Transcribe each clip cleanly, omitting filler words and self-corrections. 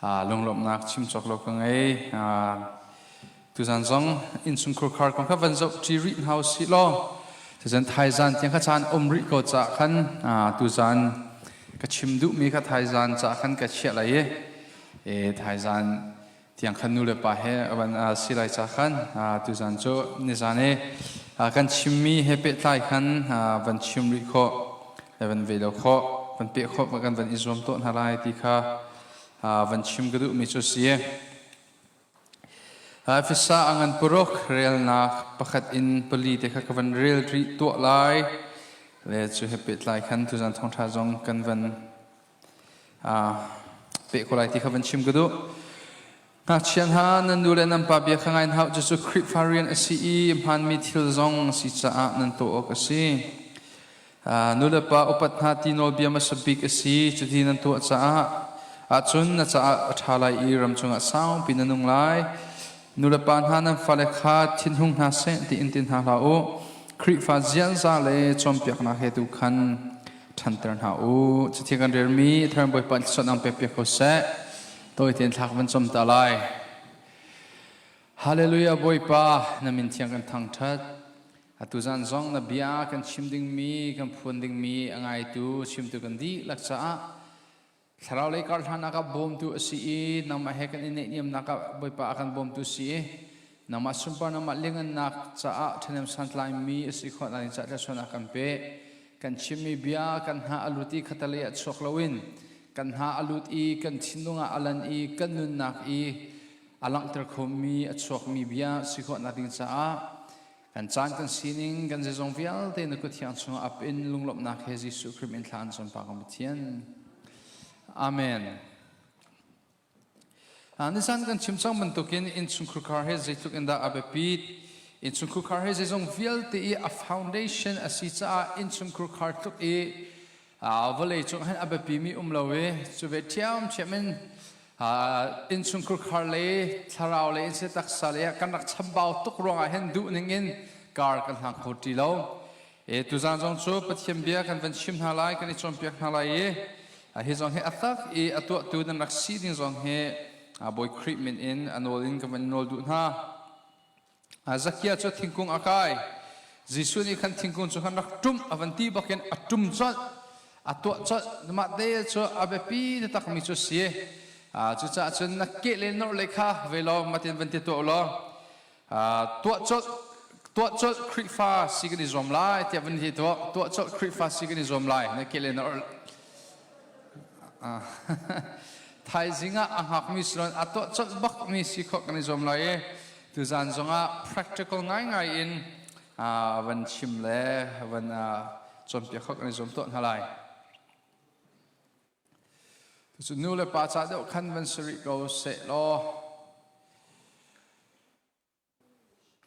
Lunglawmhnak chim cawk lo ka ngei. Tuzan zong innchungkhur khar kong kha van zoh ṭi rih hna usih law tuzan thaizan tiang kha caan um rih ko caah khan tuzan ka chim duhmi kha thaizan caah khan ka chiah lai i thaizan tiang khan nu le pa he van si lai ca khan tuzan cu nizan i kan chimmi he pehtlai khan van chim rih khawh le van ve lo khawh van peh khawh kan van i zuam tawn hna lai ti kha van chim ka duhmi cu si. Fisa a ngan paruk relnak pakhat in pali te kha ka van rel rih tuah lai le cu he pehtlai khan tuzan thawngṭha zong kan van peh ko lai ti kha van chim ka duh. Ngakchia hna, nan nu le nan pa bia kha ngai hna u, cucu Khrihfa rian a si i hmaanmi thil zong a si caah nan tuah awk a si. Nu le pa upat hna ti nawlbia hmasa bik a si. Cuti nan tuah caah ahcun na caah a ṭha lai i ram cungah saupi na nung lai. Nu le pa hna nan fale kha thinhung hna seh tiin ti hna hlah u. Khrihfa ziaza le cawnpiaknak he tu khan ṭhanter hna u. Cuti kan relmi Thlarau Bawipa thluachuah nang pek piak ko seh. Tawi tein thlak van com ta lai. Hallelujah Bawipa na min thiang kan thangṭhat. Atu zan zong na bia kan chim dingmi, kan phuan dingmi a ngaitu chimtu kan dihlak caah thlarau lei kar hlan ah bawmtu a si i nangmah he kan i neihniamnak ah Bawipa a kan bawmtu si i nangmah sunpar nangmah liangannak caah ṭhahnem santlaimi a si khawh nak ding caah thluachuahnak kan pe. Kan chimmi bia kan hna a lut i khatalei ah chuak loin kan hna a lut i kan thinlung ah a lan i kan nunnak i a langhter khomi a chuakmi bia si khawh nak ding caah kan caan kan sining kan zeizong vialte na kut thiang chungah ap in lunglawmhnak he Jesuh Khrih min thla an cawnpa kan Pathian. Amen. Nisan kan chim cang bantukin innchungkhar khar he zeitluk in dah a biapit innchungkhar khar he zeizong vialte i a foundation a si caah innchungkhar khar tluk i vawlei cung hin a biapimi um lo i cu ve ṭhiamṭhiam in innchungkhar khar le thlarau le in si taksa le kan rak chambau tuk ruangah hin duh ning in kar kan hlang kho ti lo. E tuzaan zong cu Pathian bia kan van chim hna lai, kan i cawnpiak hna lai i hi zong hi a tak i a tuahtu nan rak si ding zong hi Bawi Khrih min in a nawl in kan van nawl duh hna. Zakia cu thingkung a kai. Jesuh nih khan thingkung cu khan rak ṭum a van ti bakin a ṭum colh, a tuah colh. Mah te cu a biapi takmi cu si. Cucaah cun na keh le norh le kha ve law matin van ti tuah u law tuah colh tuah colh Khrihfa si kan i zuam lai tiah van ti tuah tuah colh Khrihfa si kan i zuam lai na ke le na orh thaizing ah a hngakmi silon a tuah colh bakmi si khawh kan i zuam lai i tuzan zongah practical ngaingai in van chim le van cawnpiak khawh kan i zuam tuah hna lai. Cucu nu le pa ca deuh khan van si rih ko seh law.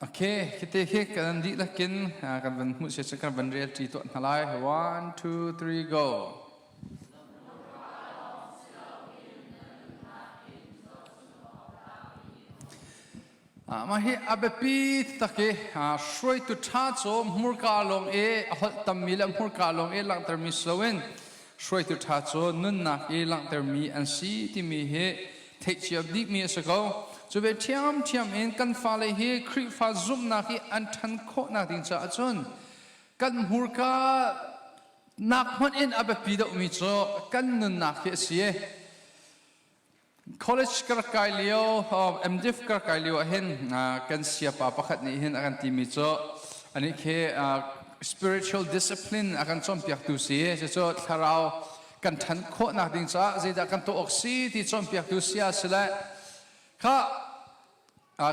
Okay, khite khi kan dihlak in kan van hmuh sia kan van rel ṭi tuah hna lai. One, two, three, go. Mah hi a biapi tak i hruaitu ṭha cu hmurka lawng i a holh tammi le hmurka lawng i langhtermi si loin hruaitu ṭha cu nunnak i langhtermi an si timi hi theihcia dihmi a si ko. Cu ve ṭhiamṭhiam in kan fale hi Khrihfa zumhnak i an ṭhan khawhnak ding caah cun kan hmurka nak hmanh in a biapi deuhmi cu kan nunnak hi a si. College ka rak kai lio, MDiv ka rak kai lio ah hin kan siapa pakhat nih hin a kan timi cu anih khi spiritual discipline a kan cawnpiaktu si. Cucu thlarau kan ṭhan khawhnak ding caah zeidah kan tuah awk si ti cawnpiaktu si a si le kha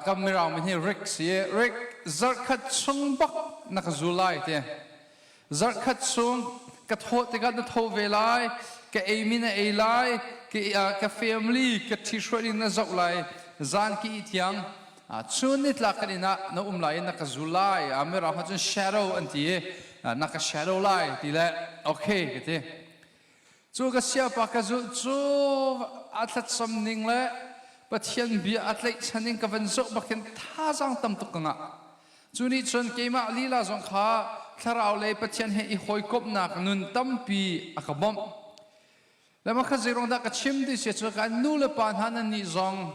kan mirang min hi Rick si. Rick zarhkhat chung bak na ka zul lai ti. Zarhkhat chung ka thawh tikah na tho ve lai, ka eimi na ei lai, ka family ka ṭhihrual in na zoh lai, zan ki i thiang. Chun nitlak kan inn ah na um lai i na ka zul lai. Mirang ah cun shadow an ti i na ka shadow lai ti le okay ka ti. Cu ka siapa ka zulh cu a thlacam ning le Pathian bia a tlaihchan in ka van zoh bak hin thazaang tam tuk ka ngah. Cu nih cun keimah lila zong kha thlarau lei Pathian he i hawikomhnak nun tampi a ka bawmh. Le mah kha zeiruang dah ka chim ti si cu kan nu le pa hna nan nih zong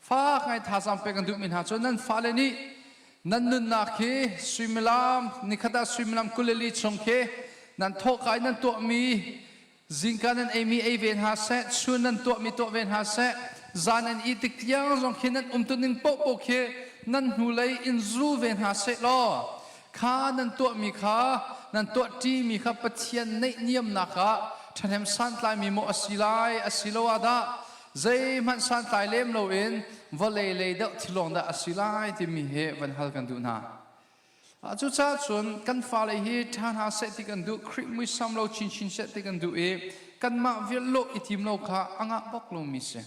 fak ngai thazaang pek an duhmi hna cu nan fale nih nan nunnak hi suimilam nikhat ah suimilam 24 chung khi nan thawhka in nan tuahmi zingka nan eimi ei ve hna seh, chun nan tuahmi tuah ve hna seh, zan an ih tik tiang zong khi nan umtuning paohpaoh khi nan hnulei in zul ve hna seh law kha nan tuahmi kha nan tuahṭimi kha Pathian neihniamnak ah ṭhahnem santlaimi maw a si lai asiloah dah zeihmanh santlai lem loin vawlei lei deuh thilawng dah a si lai timi hi van hal kan duh hna. Cucaah cun kan fale hi ṭha hna seh ti kan duh, Khrih muisam lo chinchin seh ti kan duh i kanmah vial lawh i tim lo kha a ngah bak lomi si.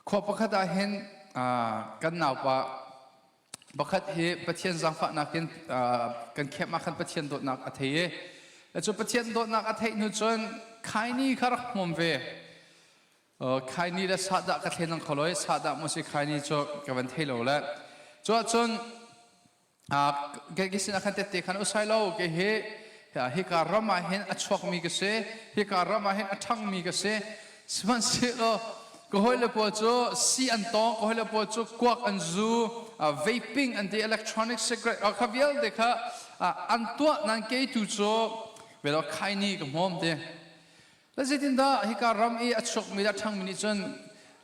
Khua pakhat ah hin kan naupa pakhat hi Pathian zaangfahnak in kan camp ah khan Pathian dawtnak a thei i cu Pathian dawtnak a theih hnu cun khaini kha rak hmawm ve. Khaini le sahdah ka thlen ang kho lo i sahdah maw si khaini cu ka van thei lo le. Cu ahcun Ke sin ah khan tette khan usai lo ke hi hika ram ah hin a chuakmi ka si, hika ram ah hin a ṭhangmi ka si. Sihmanhsehlaw ka hawile pawl cu si an tawng, ka hawile pawl cu kuak an zu, vaping an ti, electronic cigarette kha vialte kha an tuah nan kei tu cu velo khaini ka hmawm ti. Le zeitindah hika ram i a chuakmi le a ṭhangmi nih cun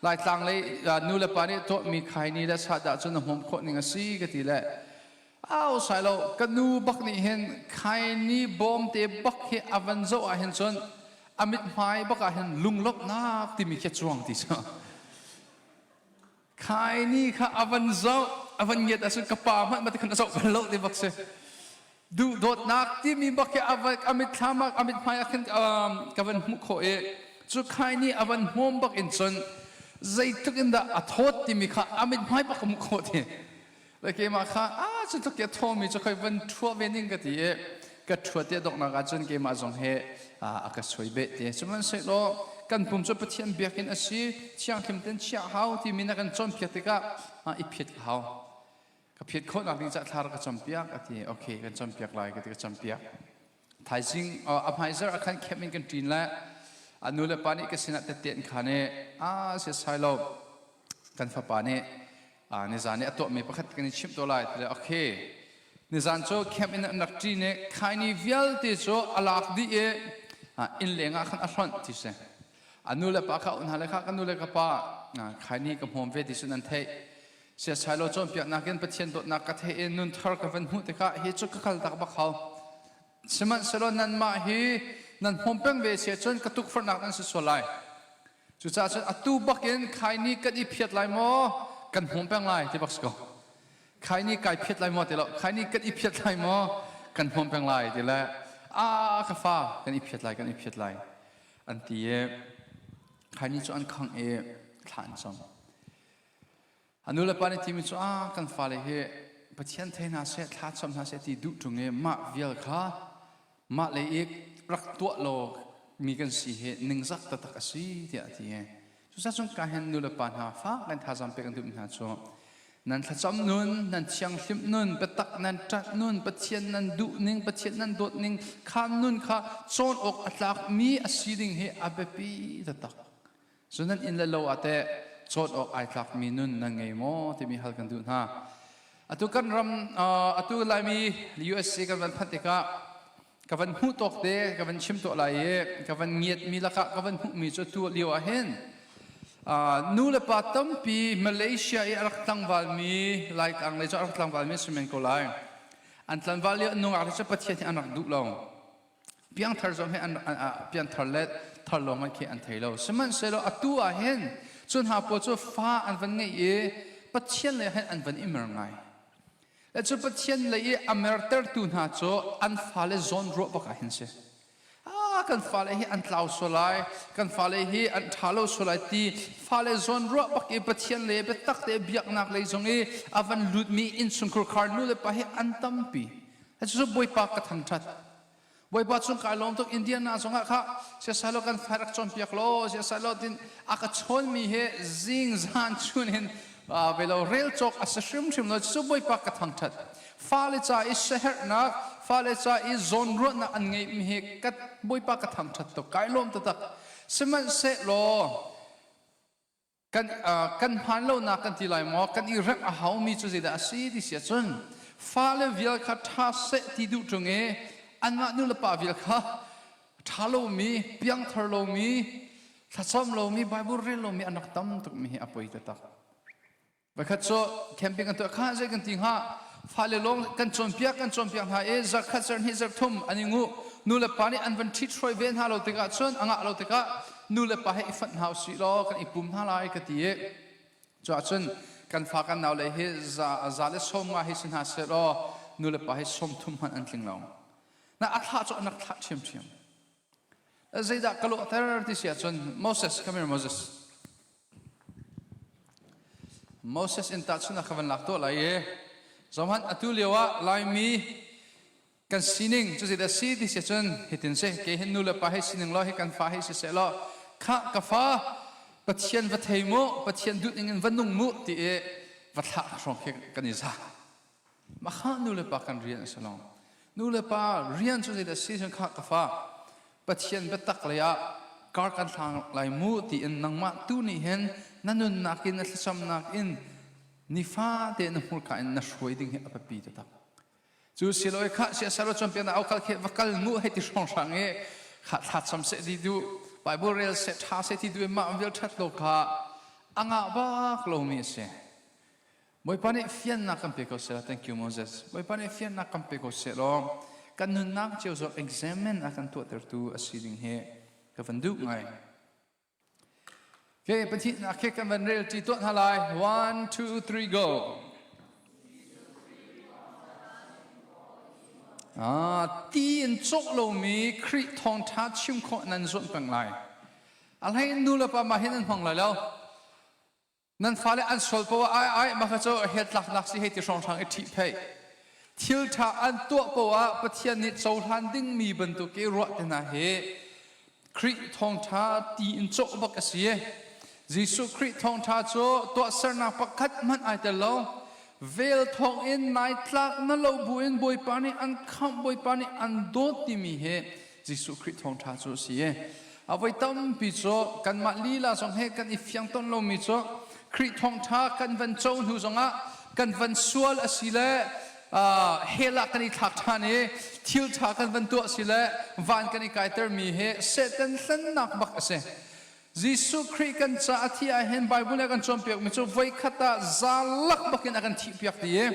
Laitlang lei nu le pa nih tuahmi khaini le sahdah cu na hmawm khawh ning a si ka ti le au sai lo. Ka nu bak nih hin khaini bawm te bak hi a van zoh ah hin cun a mithmai bak ah hin lunglawmhnak timi khi a cuang ti cu. Khaini kha a van zoh, a van ngiat ahcun ka pa hmanh mah ti khan a zoh bal lo ti bak si. Duhdawtnak timi bak hi a mitthlam ah, a mithmai ah khin ka van hmuh khawh i cu khaini a van hmawm bak in cun zeitluk in dah a thawt timi kha a mithmai bak ka hmuh khawh ti. Le keimah kha a cu tluk i a thawmi cu khoi van ṭhua ve ning ka ti i ka ṭhua te donghnak ah cun keimah zong he a ka suai beh te. Sihmanhsehlaw kan pum cu Pathian biakinn a si, thianghlim ten chiah hau timi na kan cawnpiak tikah i phiat ka hau. Ka phiat khawhnak ding caah thla rak ka campiak a ti. Okay, kan campiak lai ka ti, ka campiak. Thaizing a hmaizarh ah khan camp in kan ṭin le a nu le pa nih ka sinah tette an khan i a si sai lo, kan fapa nih nizan i a tuahmi pakhat kan i chimh to lai ti le. Okay, nizan cu camp in an rak ṭin i khaini vialte cu a lak dih i inn leng ah khan a hlonh ti si. A nu le pa kha un hna le kha ka nu le ka pa, khaini ka hmawm ve ti sun an theih. Siasai lo cawnpiaknak in Pathian dawtnak ka theih i nun thar ka van hmuh tikah hi cu ka kal tak bak hau. Sihmanhsehlaw nanmah hi nan hmawm peng ve si ahcun ka tukforhnak nan si sual lai. Cucaah cun atu bakin khaini kan i phiat lai maw, kan hmawm peng lai ti bak si ko. Khaini kai phiat lai maw ti lo, khaini kan i phiat lai maw, kan hmawm peng lai ti le a ka fa, kan i phiat lai, kan i phiat lai an ti i khaini cu an khangh i thla an cam. A nu le pa nih timi cu ah kan fale hi Pathian thei hna seh, thla cam hna seh ti duh ṭung i mah vial kha mah lei i rak tuah law mi kan si hi ningzak taktak a si tiah a ti. Cucaah cun ka hin nu le pa hna fak nan thazaang pek an duhmi hna cu nan thlacam nun, nan thianghlim nun, biatak nan ṭanh nun, Pathian nan duh ning, Pathian nan dawt ning kha nun kha cawn awk a tlakmi a si ding hi a biapi taktak. Cun nan inn le lo ah teh cawn awk ai tlakmi nun nan ngei maw timi hal kan duh hna. Atu kan ram, atu Laimi USA kan van phanh tikah ka van hmuh tawk te ka van chim tuah lai i ka van ngiatmi lakah ka van hmuhmi cu tu lio ah hin nu le pa tampi Malaysia i a rak tlangvalmi, Laitlang lei cu a rak tlangvalmi si men ko lai. An tlanval lio an nungak cu Pathian hi an rak duh lo. Piangthar zong hi an piangthar le thar lo hmanh khi an thei lo. Sihmanhsehlaw atu ah hin cu hna pawl cu fa an van ngeih i Pathian lei hin an van i mer ngai le cu Pathian lei i a mertertu hna cu an fale zawn ruah bak ah hin si. Ah, kan fale hi an tlau sual lai, kan fale hi an ṭha lo sual lai ti fale zawn ruah bak i Pathian le biatak te biaknak lei zong i a van lutmi innchungkhar khar nu le pa hi an tampi. Cucu Bawipa ka thangṭhat. Bawipa cung kai lawm tuk. Indiana zongah kha siasalo kan fai rak cawnpiak law siasalo tin a ka chawnmi he zing zan chun hin velo rel cawk a si hrimhrim lo. Cucu Bawipa ka thangṭhat. Fale ca i siaherhnak, fale ca i zawnruahnak an ngeihmi hi ka Bawipa ka thangṭhat tuk. Kai lawm taktak. Sihmanhsehlaw kan kan hmaan lonak kan ti lai maw kan i remh a haumi cu zeidah a si ti si ahcun fale vial kha ṭha seh ti duh ṭung i anmah nu le pa vial kha ṭha lomi piangthar lomi thlacam lomi Bible rel lomi an rak tam tukmi hi a poi taktak. Voikhat cu camping an tuah kha zei kan ti hnga fale lawng kan cawnpiak kan cawnpiak hna i zarkhat zarhnih zarhthum an i nguh nu le pa nih an van ṭhit hruai ve hna lo tikah cun a ngah lo tikah nu le pa he i fonh hna usih law kan i pum hna lai ka ti i cuah cun kan fa kan nau le hi za, za le sawm nga hi si hna seh law nu le pa hi sawm thum hmanh an tling lo na a thlah cu an rak thlah ṭhiamṭhiam zeidah ka lawhter ti si ahcun Moses come here Moses Moses in tahchunhnak ka van lak tuah lai i zohhmanh atu lio ah Laimi kan sining cu zeidah si ti si cun hitin si kei hin nu le pa hei sining law hi kan fa hei si seh law khah ka fa Pathian va thei mu Pathian duh ning in va nung mu ti i va thlah hrawng khi kan i za mah kha nu le pa kan rian a si lo nu le pa rian cu zeidah si cun khah ka fa Pathian biatak lei ah kar kan hlang lai mu tiin nangmah tu nih hin na nunnak in na thlacamnak in nifate na hmurka in na hruai ding hi a biapi taktak. Cu siloi kha siasaro cawnpiaknak au kal khi va kal mu hei ti hrawnghrang i kha thlacam seh ti duh Bible rel seh ṭha seh ti duh i mah vial ṭhat lo kha a ngah bak lomi a si. Bawipa nih fiannak kan pe ko seh thank you Moses Bawipa nih fiannak kan pe ko seh law kan nunnak cio zong examine a kan tuahtertu a si ding hi ka van duh ngai. Okay, pathihnak khi kan van rel ṭi tuah hna lai. One, two, three, go. Ah, ti in cawk lomi Khrih thawngṭha chim khawh nan zuam peng lai. A hlei in nu le pa mah hin an hmang lai lo. Nan fale an sual poah ai ai mah kha cu heltlaknak si hei ti hrawnghrang i ṭhih phei. Thil ṭha an tuah poah Pathian nih cohlan dingmi bantuk i ruah te hna hi Khrih thawngṭha ti in cawh bak a si. Jesuh Khrih thawngṭha cu tuahsernak pakhat hmanh ai tel lo. Vel thawng in nai tlak na lo buin Bawipa nih an khamh, Bawipa nih an dawt timi hi Jesuh Khrih thawngṭha cu a si. A voi tampi cu kanmah lila zong he kan i fiang tawn lomi cu Khrih thawngṭha kan van co hnu zongah kan van sual a si le hell ah kan i thlak ṭhan i thil ṭha kan van tuah si le van kan i kaitermi hi Satan hlennak bak a si. Jesuh Khrih kan ca a thih ah hin Bible nih a kan cawnpiakmi cu voikhat ah zalak bakin a kan thihpiak ti i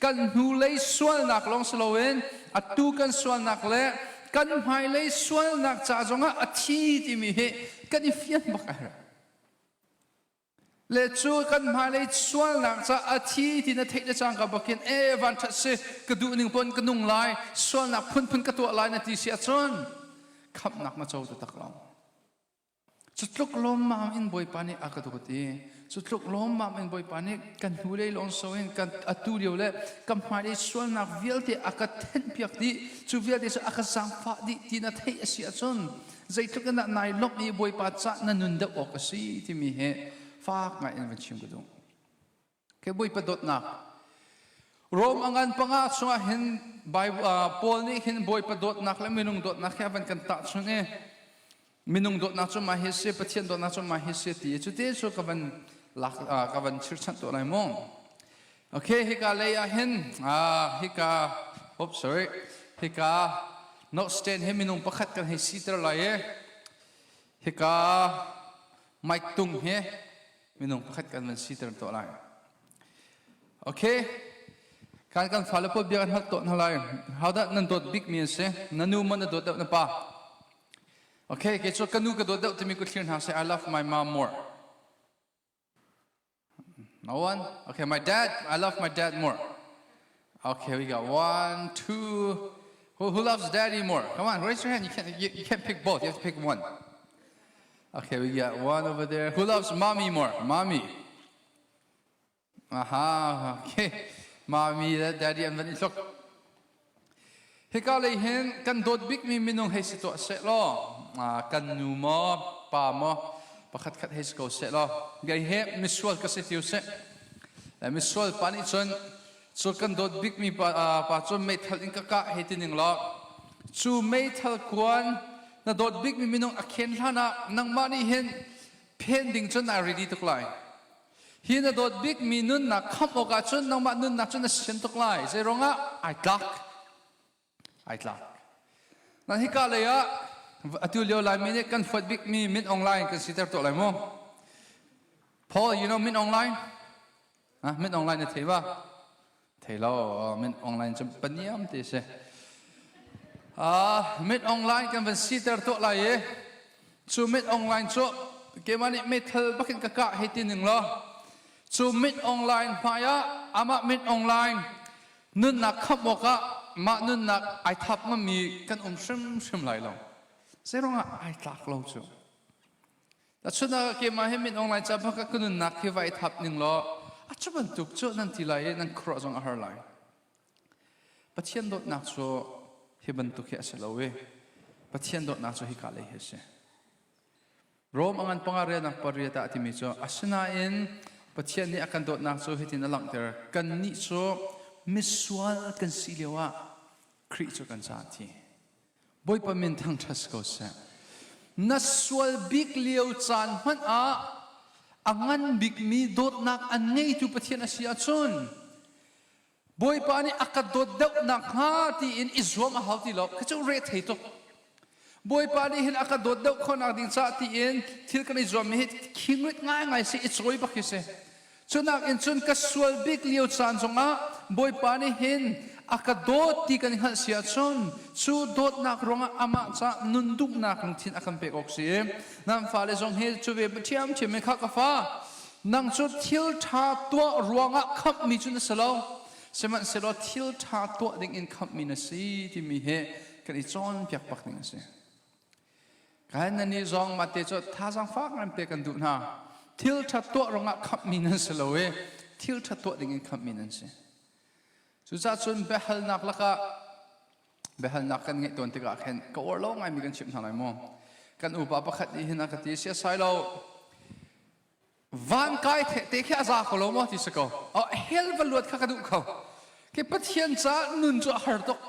kan hnulei sualnak lawng si loin atu kan sualnak le kan hmailei sualnak ca zongah a thi timi hi kan i fian bak a herh. Le cu kan hmailei sualnak ca a thi ti na theih le cangka bakin e van ṭhat si ka duh ning pon ka nung lai sualnak phunphun ka tuah lai na ti si ahcun khamhnak na co taktak lo. Cu tluk lawmmam in Bawipa nih a ka dawt i cu tluk lawmmam in Bawipa nih kan hnulei lawng so in kan atu lio le kan hmailei sualnak vialte a ka thenhpiak dih cu vialte cu a ka zaangfah dih ti na theih a si ahcun zeitluk in dah nai lawmh i Bawipa cah na nun deuh awk a si timi hi faak ngai in van chim ka duh. Ke Bawipa dawtnak Rom a ngan panga chungah hin Paul nih hin Bawipa dawtnak le minung dawtnak hi a van kan tahchunh i minung dawtnak cu mah hi si Pathian dawtnak cu mah hi si ti cu te cu ka van lak ka van chirchanh tuah lai mu. Okay, hika lei ah hin hika oops sorry hika note stand hi minung pakhat kan hei siter lai i hika mic tung hi minung pakhat kan van siter tuah lai. Okay. Kan kan fale pawl bia kan hal tawn hna lai. How dah nan dawt bikmi an si? Na nu maw na dawt deuh na pa? Okay, kei cu ka nu ka dawt deuh timi ku thlir hna seh. I love my mom more. No one? Okay, my dad. I love my dad more. Okay, we got one, two. Who, who loves daddy more? Come on, raise your hand. You can't, you, you can't pick both. You have to pick one. Okay, we got one over there. Who loves mommy more? Mommy. Aha, okay. Mommy le daddy an van i tluk. Hika lei hin kan dawt bikmi minung hei si tuah seh law, kan nu maw, pa maw, pakhat khat hei si ko seh law, gei he misual ka si tiu seh. Misual pa nih cun cu kan dawt bikmi pa, pa cu meithal in ka kah hei ti ning law, cu meithal kuan na dawt bikmi minung a khen hlan ah nangmah nih hin phen ding cun nai ready tuk lai. Hi na dawt bikmi nunnak khamh awkah cun nangmah nunnak cu na sian tuk lai. Zeiruangah? Ai tlak. Ai tlak. Nan hika lei ah atu lio Laimi nih kan huat bikmi Min Aung Hlaing kan siter tuah lai mu. Paul, you know Min Aung Hlaing? Ah, Min Aung Hlaing na thei ba? Thei lo, Min Aung Hlaing cu paniam ti si. Ah, Min Aung Hlaing kan van siter tuah lai i cu Min Aung Hlaing cu keimah nih meithal bakin ka kah hei ti ning law cu Min Aung Hlaing hmai ah amah Min Aung Hlaing nunnak khamh awkah mah nunnak ai thap ngami kan um hrimhrim lai lo. Zeiruangah ai tlak lo cu? Tahchunhnak ah keimah hi Min Aung Hlaing ca bak ah ka nunnak hi va i thap ning law a cu bantuk cu nan ti lai i nan khuaruah zong a har lai. Pathian dawtnak cu hi bantuk hi a si lo i Pathian dawtnak cu hika lei hi a si. Rom a ngan panga relnak pariat ah a timi cu asinain Pathian nih a kan dawtnak cu hitin a langhter kannih cu misual kan si lio ah Khrih cu kan caah a thi. Bawipa min thangṭhat si ko seh. Na sual bik lio caan hmanh ah a ngan bikmi dawtnak an ngeitu Pathian a si ahcun Bawipa nih a ka dawt deuh nakhnga tiin i zuam a hau ti lo. Khi cu re thei tuk. Bawipa nih hin a ka dawt deuh khawhnak ding caah tiin thil kan i zuammi hi khingrit ngaingai si i cawi bak hi si. Cunak in cun ka sual bik lio caan zongah Bawipa nih hin a ka dawt ti kan hngalh si ahcun cu dawtnak ruangah amah ca nun duhnak lungthin a kan pek awk si. Nan fale zong hi cu ve ṭhiamṭhiam in kha ka fa nang cu thil ṭha tuah ruangah khamhmi cu na si lo sihmanhsehlaw thil ṭha tuah ding in khamhmi na si timi hi kan i cawnpiak bak ding a si. Kan nan nih zong mate cu thazaang fak ngan pe kan duh hna. Thil ṭha tuah ruangah khamhmi nan si lo i thil ṭha tuah ding in khamhmi nan si. Cucaah cun biahalnak lakah biahalnak kan ngeih tawn tikah khin ka uar lo ngaimi kan chimh hna lai mu. Kan upa pakhat nih hin a ka ti siasai lo van kai te khi a za ko lo maw ti si ko. Oh, hell va luat kha ka duh ko. Ke Pathian ca nun cu a har tuk.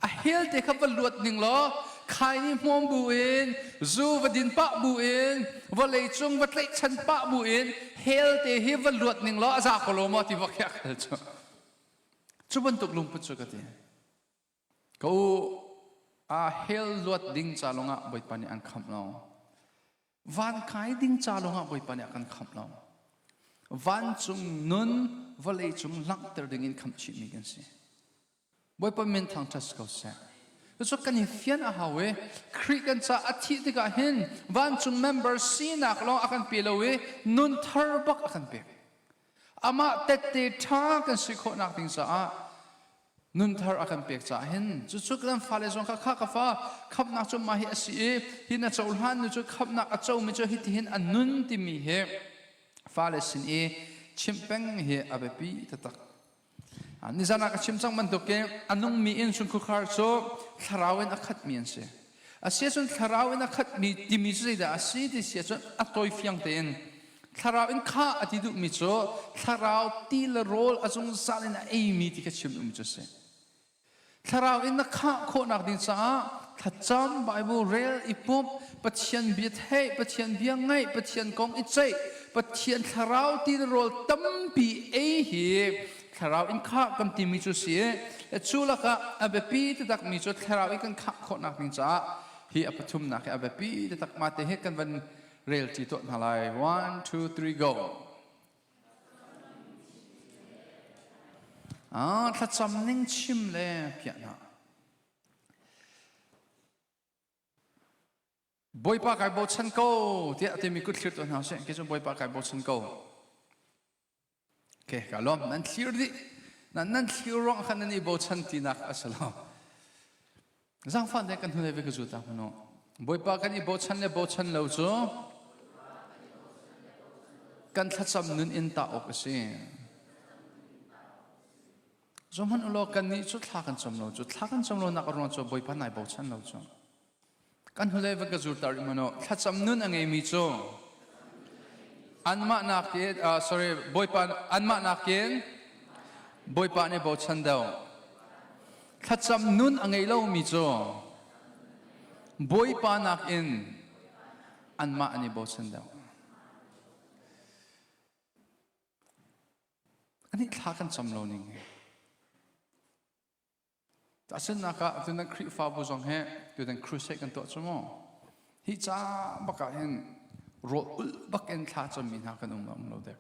A hel te kha va luat ning law khaini hmawm bu in zu va din pah bu in vawlei cung va tlaihchan pah bu in hel te hi va luat ning law a za ko lo maw ti va khiak hel cu cu bantuk lungput cu ka ti ka u a hel luat ding ca longah Bawipa nih an khamh lo van kai ding ca longah Bawipa nih a kan khamh lo vancung nun vawlei cung langhter ding in khamh chihmi kan si Bawipa min thangṭhat si ko seh. Cucu kan i fian a hau i Khrih kan ca a thih tikah hin vancung member sinak lawng a kan pe lo i nun thar bak a kan pek. Amah tette ṭha kan si khawhnak ding caah nun thar a kan pek caah hin cucu kan fale zong kha kha ka fa khamhnak cu mah hi a si i hi na cohlan nu cu khamhnak a comi cu hitihin a nun timi hi fale sin i chimh peng hi a biapi taktak. Nizan ah ka chim cang bantukin a nungmi innchungkhar cu thlarau in a khatmi an si. A si ahcun thlarau in a khatmi timi cu zeidah a si ti si ahcun a tawifiang tein thlarau in khah a ti duhmi cu thlarau ti le rawl a zungzal in a eimi ti kha chim duhmi cu a si. Thlarau in na khah khawhnak ding caah thlacam, Bible rel, i pump, Pathian bia theih, Pathian bia ngaih, Pathian kong i ceih, Pathian thlarau ti rawl tampi ei hi thlarau in khah kan timi cu si i cu lakah a biapi taktakmi cu thlarau in kan khah khawhnak ding caah hi a pathumnak hi a biapi taktak ma te hi kan van rel ṭi tuah hna lai. One, two, three, go. Ah, thlacam ning chim le piah hna. Bawipa kai bochan ko tiah timi kut thlir tuah hna usih. Kei cu Bawipa kai bochan ko. Okay, ka lawm. Nan thlir dih. Nan nan thlir ruang khan nan i bochan tinak a si lo. Zaangfah te kan hnulei ve ka zul ta hmanu. Bawipa kan i bochan le bochan lo cu kan thlacam nun in tah awk a si. Zohmanh ulaw kan nih cu thla kan cam lo cu thla kan cam lo nak a ruang cu Bawipa nai bochan lo cu. Kan hnulei va ka zul tar hmanu thlacam nun a ngeimi cu anmah nakin sorry Bawipa anmah nakin Bawipa nih bochan deuh. Thlacam nun a ngei lomi cu Bawipa nakin anmah an i bochan deuh. Anih thla kan cam lo ning hi. Tahchunhnak ah tutan Khrihfabu zong he tutan crusade kan tuah cu mu. Hi ca bak ah hin rawl ulh bak in thla cammi hna kan um um lo dek.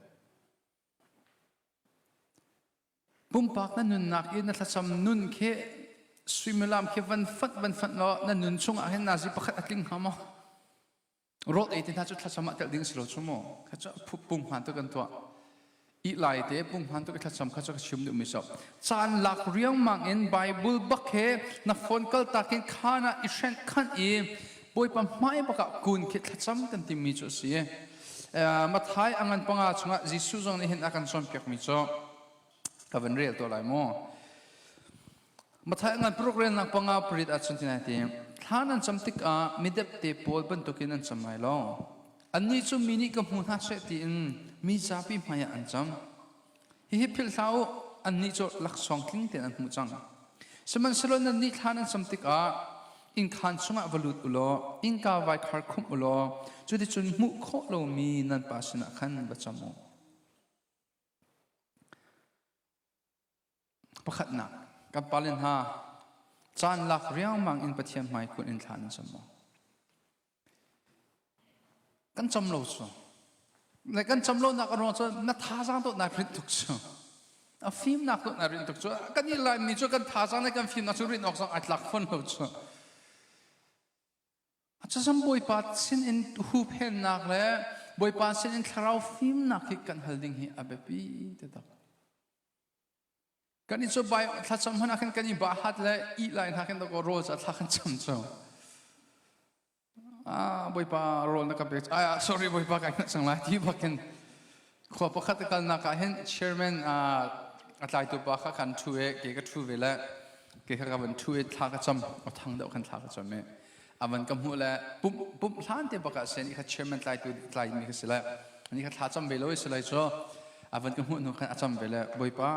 Pumpak na nunnak i na thlacam nun khi suimilam khi van fat van fat law na nun chungah hin nazi pakhat a tling hnga maw? Rawl ei te hna cu thlacam ah telh ding si lo cu mu. Kha cu punghman tu kan tuah. I lai te punghman tu thlacam kha cu ka chim duhmi so. Caan lak riangmang in Bible bak he na phone kal tak in khan ah i hrenh khan i Bawipa hmai bak ah kun khi thlacam kan timi cu a si. Mathai a ngan panga chungah Jesuh zong nih hin a kan cawnpiakmi cu ka van rel tuah lai mu. Mathai ngan paruk relnak panga parit ahcun ti nai ti thla nan cam tikah midepte pawl bantukin an cam lai lo. Annih cu mi nih ka hmu hna seh tiin mi zapi hmaiah an cam. Hihi philh hlah u, annih cu laksawng tling tein an hmuh cang. Sihmanhsehlaw nannih thla nan cam tikah innkhaan chungah va lut u law innka vai khar khumh u law cuticun hmuh khawh lomi nan pa sinah khan va cam u. Pakhatnak, kan pale hna caan lak riangmang in Pathian hmai kun in thla nan cam maw? Kan cam lo cu. Le kan cam lonak a ruang cu na thazaang dawt naa rinh tuk cu. A fimnak dawt naa rinh tuk cu. Kan i laimi cu kan thazaang le kan fimnak cu rinh awk zong ai tlak fawn lo cu. Cusam Bawipa sin in huhphennak le Bawipa sin in thlarau fimnak hi kan hal ding hi a biapi taktak. Kan i cu bai thlacam hmanh ah khan kan i bah hat le ih lai hna khin dakaw rawl ca thla kan cam cu. Ah Bawipa rawl na ka pek. Ah sorry Bawipa kai hngalh cang lai ti bakin khua pakhat ka kalnak ah hin chairman a tlaitu pa kha kan ṭhu e ke ka ṭhu ve le ke kha ka van ṭhu i thla ka cam a thang deuh khan thla ka cam i a van ka hmuh le pumh pumh hlan te bak ah sen i kha chairman tlaitu tlaimi ka si le ani kha thla cam ve lo i si lai cu a van ka hmuh hnu khan a cam ve le Bawipa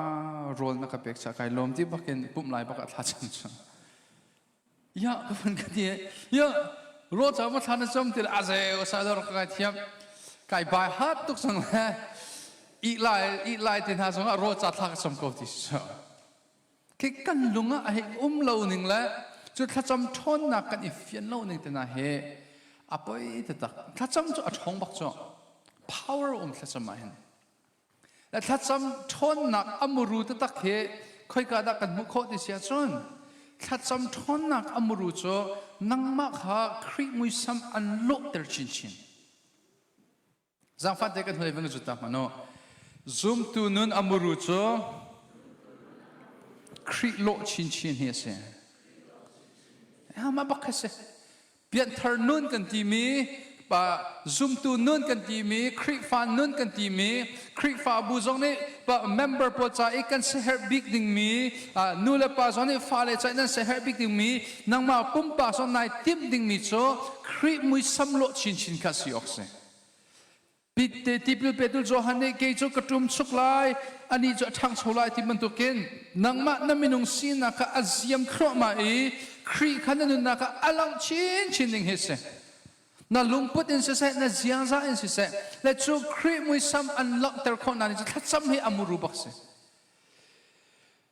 rawl na ka pek cha kai lawm ti bakin pumh lai bak ah thla cam cu ya ka van ka ti ya rawl ca ma thla na cam ti le a ze sa dor ka kai thiam kai bai hat tuk sang le i lai i lai te hna zong ah rawl ca thla ka cam ko ti si Khi kan lung ah a hei um lo ning le cu thlacam ṭhawnnak kan i fian lo ning te hna hi a poi taktak. Thlacam cu a ṭhawng bak cu. Power um thlacam ah hin. Le thlacam ṭhawnnak a muru taktak hi khoika dah kan hmuh khawh ti si ahcun thlacam ṭhawnnak a muru cu nangmah kha Khrih muisam an lawhter chinchin. Zaangfah te kan hnulei van zut ta hmanh u. Zumtu nun a muru cu Khrih lawh chinchin hi a si. Mah bak kha si. Pianthar nun kan timi, pa zumtu nun kan timi, Khrihfa nun kan timi, Khrihfabu zong nih pa member pawl ca i kan siaherh bik dingmi, nu le pa zong nih fale ca i nan siaherh bik dingmi, nangmah pumpak zong nai timh dingmi cu Khrih muisam lawh chinchin kha si awk si. Pitte tipil petu Johan nih kei cu ka ṭum chuk lai, anih cu a ṭhangcho lai ti bantukin nangmah na minung sinak kha a ziam thluahmah i Khrih kha na nunnak ah a langh chinchin ding hi si. Na lungput in siseh, na ziaza in siseh, le cu Khrih muisam an langhter khawh nak cu thlacam hi a muru bak si.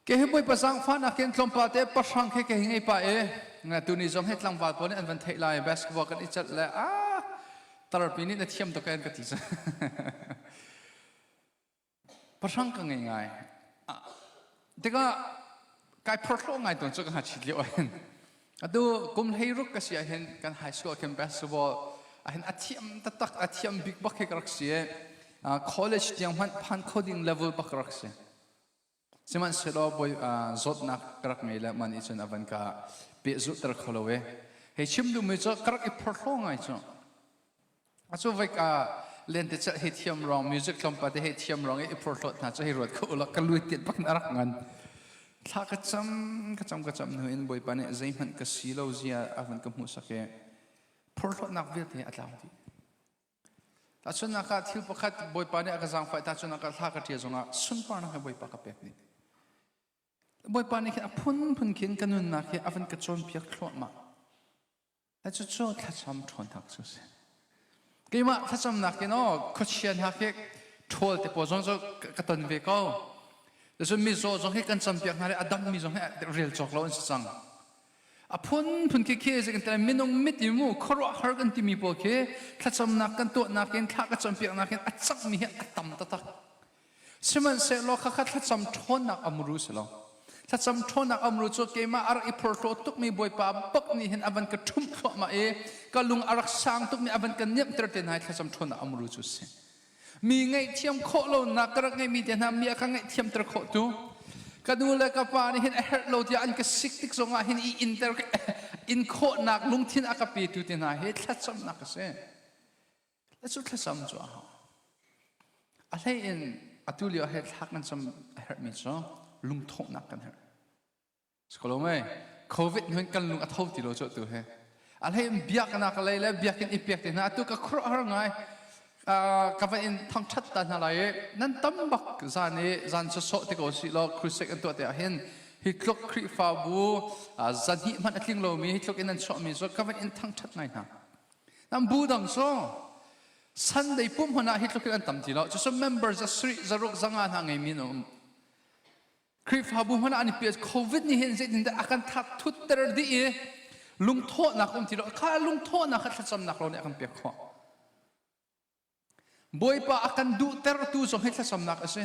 Ke hi Bawipa zaangfahnak in tlawmpal te pahrang khi ke hi ngei pa e tuni zong hi tlangval pawl nih an van theih lai basketball kan i celh le ah tarpi nih na thiam tuk en ka ti pahrang ka ngei ngai tikah kai phorhlawh ngai tawn cu ka hngachit lio hin atu kum 16 ka si ah hin kan high school khin basketball ahin a thiam taktak a thiam bik bak khi ka rak si college tiang hmanh phan kho ding level bak ka rak si. Sihmanhsehlaw bawi zawtnak ka rak ngei le man nih cun a van ka pehzulhter kho lo e. Hei chim duhmi cu ka rak i phorhlaw ngai cu. A cu voi ka lentecelh hei thiam rong, music tlawmpal te hei thiam rong i i phorhlawt hna cu hei ruat kho ulaw ka luit bak in a rak ngan. Thla ka cam, ka cam, ka cam hnu in Bawipa nih zeihmanh ka si lo zia a van ka hmuhsak i phorhlawtnak vialte a tlau dih. Tahchunhnak ah thil pakhat Bawipa nih a ka zaangfah tahchunhnak ah thla ka ṭial zongah sunparnak he Bawipa ka pek dih. Bawipa nih khin a phunphun khin ka nunnak hi a van ka cawnpiak thluahmah. Cucu thlacam ṭhawnnak cu a si. Keimah thlacamnak in aw khuachia hna khi ṭhawl te pawl zong cu ka ton ve ko. Cun mizaw zong hi kan campiak hna le a dammi zong hi rel cawk lo an si cang. A phunphun khi khi kan ti minung mit i mu khuaruahhar kan timi pawl khi thlacamnak kan tuahnak in thla ka campiaknak in a cangmi hi a tam taktak. Sihmanhsehlaw khakha thlacam ṭhawnnak a muru si lo. Thlacam ṭhawnnak a muru cu keimah a rak i phorhlaw tukmi Bawipa bak nih hin a van ka ṭhumh thluahmah i ka lung a rak sang tukmi a van ka niamhter te hna i thlacam ṭhawnnak a muru cu a si. Mi ngaihthiam khawh lonak ka rak ngeihmi te hna mi a ka ngaihthiamter khawh tu ka nu le ka pa nih hin a herh lo tiah an ka sik tik zongah hin i inter in khawhnak lungthin a ka petu te hna hi thlacamnak a si. Cu thlacam cu a hau. A hlei in atu lio he thlak kan cam a herhmi cu lungthawhnak kan herh. Sikolo mei, COVID nun kan lung a tho ti lo cu atu he. A hlei in biaknak lei le biakinn i piak te hna atu ka khuaruahhar ngai. Ka va in thangṭhat ta hna lai i nan tam bak zan i zan sawsawh te ko si law crusade an tuah te ah hin hi tluk Khrihfabu zan hnih hmanh a tling lomi hi tluk in nan chuahmi cu ka van in thangṭhat ngai hna. Nan bu dang cu Sunday pum hmanh ah hi tluk in an tam ti lo. Cucu member za sarih zaruk zanga hna ngeimi an um. Khrihfabu hmanh ah an i piah. COVID nih hin zeitindah a kan thak thutter dih i lungthawhnak um ti lo. Kha lungthawhnak kha thlacamnak lo nih a kan pek khawh. Bawipa a kan duhtertu zong hi thlacamnak a si.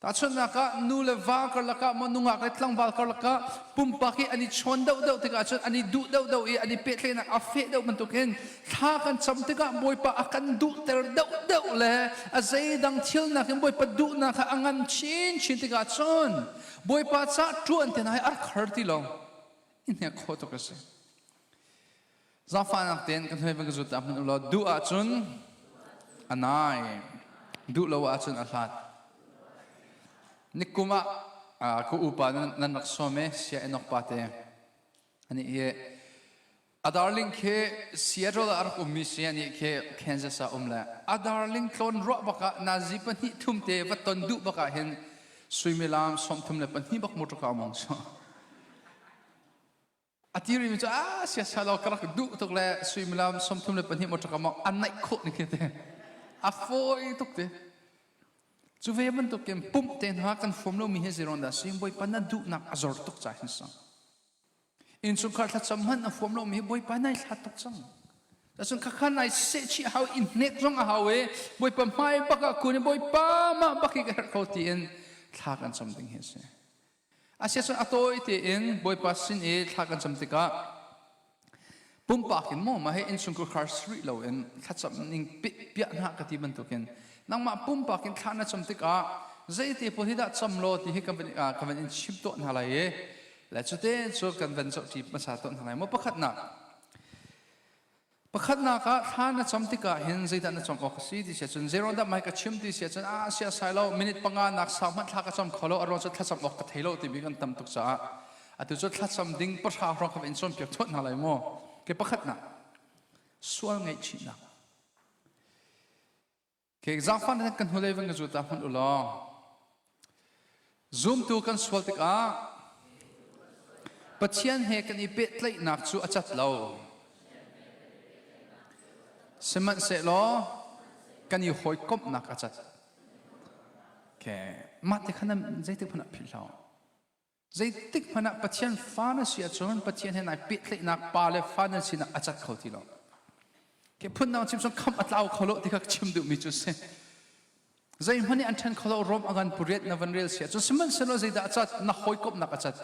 Tahchunhnak ah nu le va karlak ah maw nungak le tlangval karlak ah pumpak hi an i chawn deuhdeuh tikah cun an i duh deuhdeuh i an i pehtlaihnak a feh deuh bantukin thla kan cam tikah Bawipa a kan duhter deuhdeuh le a zeidang thil nakin Bawipa duhnak kha a ngan chinchin tikah cun Bawipa ca ṭuan te hna hi a rak har ti lo. I hnek khawh tuk a si. Zaangfahnak tein kan hoi van ka zut ta hmanh u law duh ahcun a nai, duh lo ahcun a hlat. Nikum ah ka upa nan rak sawm i Sia Enoch pa te ani hi a darling khi Seattle ah a rak ummi si ani khi Kansas ah um le a darling tlawn ruah bak ah nazi pahnih thum te va ton duh bak ah hin suimilam 34 bak motor ka mong so A ti rimi cu a siasa lo ka rak duh tuk le suimilam 34 motor ka mong an naih khawh ni khi te. A fawi tuk te. Cu ve bantuk in pumh te hna kan fom lomi hi zeiruang dah si Bawipa na duhnak a zor tuk ca hin sang. Innchungkhar thlacam hmanh na fuam lomi hi Bawipa nai hlat tuk cang. Cun khakha nai sehchih hau in hnek zong a hau i Bawipa hmai bak ah kun i Bawipa mah bak hi ka herh ko tiin thla kan cam ding hi a si. Asiahcun a tawi tein Bawipa sin i thla kan cam tikah pumpak in maw mah hi innchungkhar khar si rih loin thlacam ning piah hna ka ti bantukin nangmah pumpak in thla na cam tikah zeite pawl hi dah cam law ti hi kan van, ka van in chim tuah hna lai i le cute cu kan van zohṭi hmasa tuah hna lai maw pakhatnak Pakhatnak ah thla na cam tikah hin zeidah na cam awk a si ti si ahcun zeiruang dah mai ka chim ti si ahcun a sia sai lo minute panga nak sau hmanh thla ka cam kho lo a ruang cu thlacam awk ka thei lo timi kan tam tuk caah atu cu thlacam ding pahra hrawng ka in cawnpiak thuat hna lai mu ke pakhatnak sual ngaihchihnak Ke zaangfah na kan hnulei van ka zul ta hmanh u law zumtu kan sual tikah Pathian he kan i pehtlaihnak cu a cat lo. Sihmanhsehlaw kan i hawikomhnak a cat. Okay. Mah te khan zeitik hmanh ah philh hlah. Zeitik hmanh ah Pathian fa na si ahcun Pathian he nai pehtlaihnak pa le fa nan sinak a cat kho ti lo. Ke phundang chim cun khamh a tlau kho lo ti kha chim duhmi cu si. Zeihmanh nih an ṭhen kho lo Rom a ngan puriat na van rel si ahcun sihmanhsehlaw zeidah a cat na hawikomhnak a cat.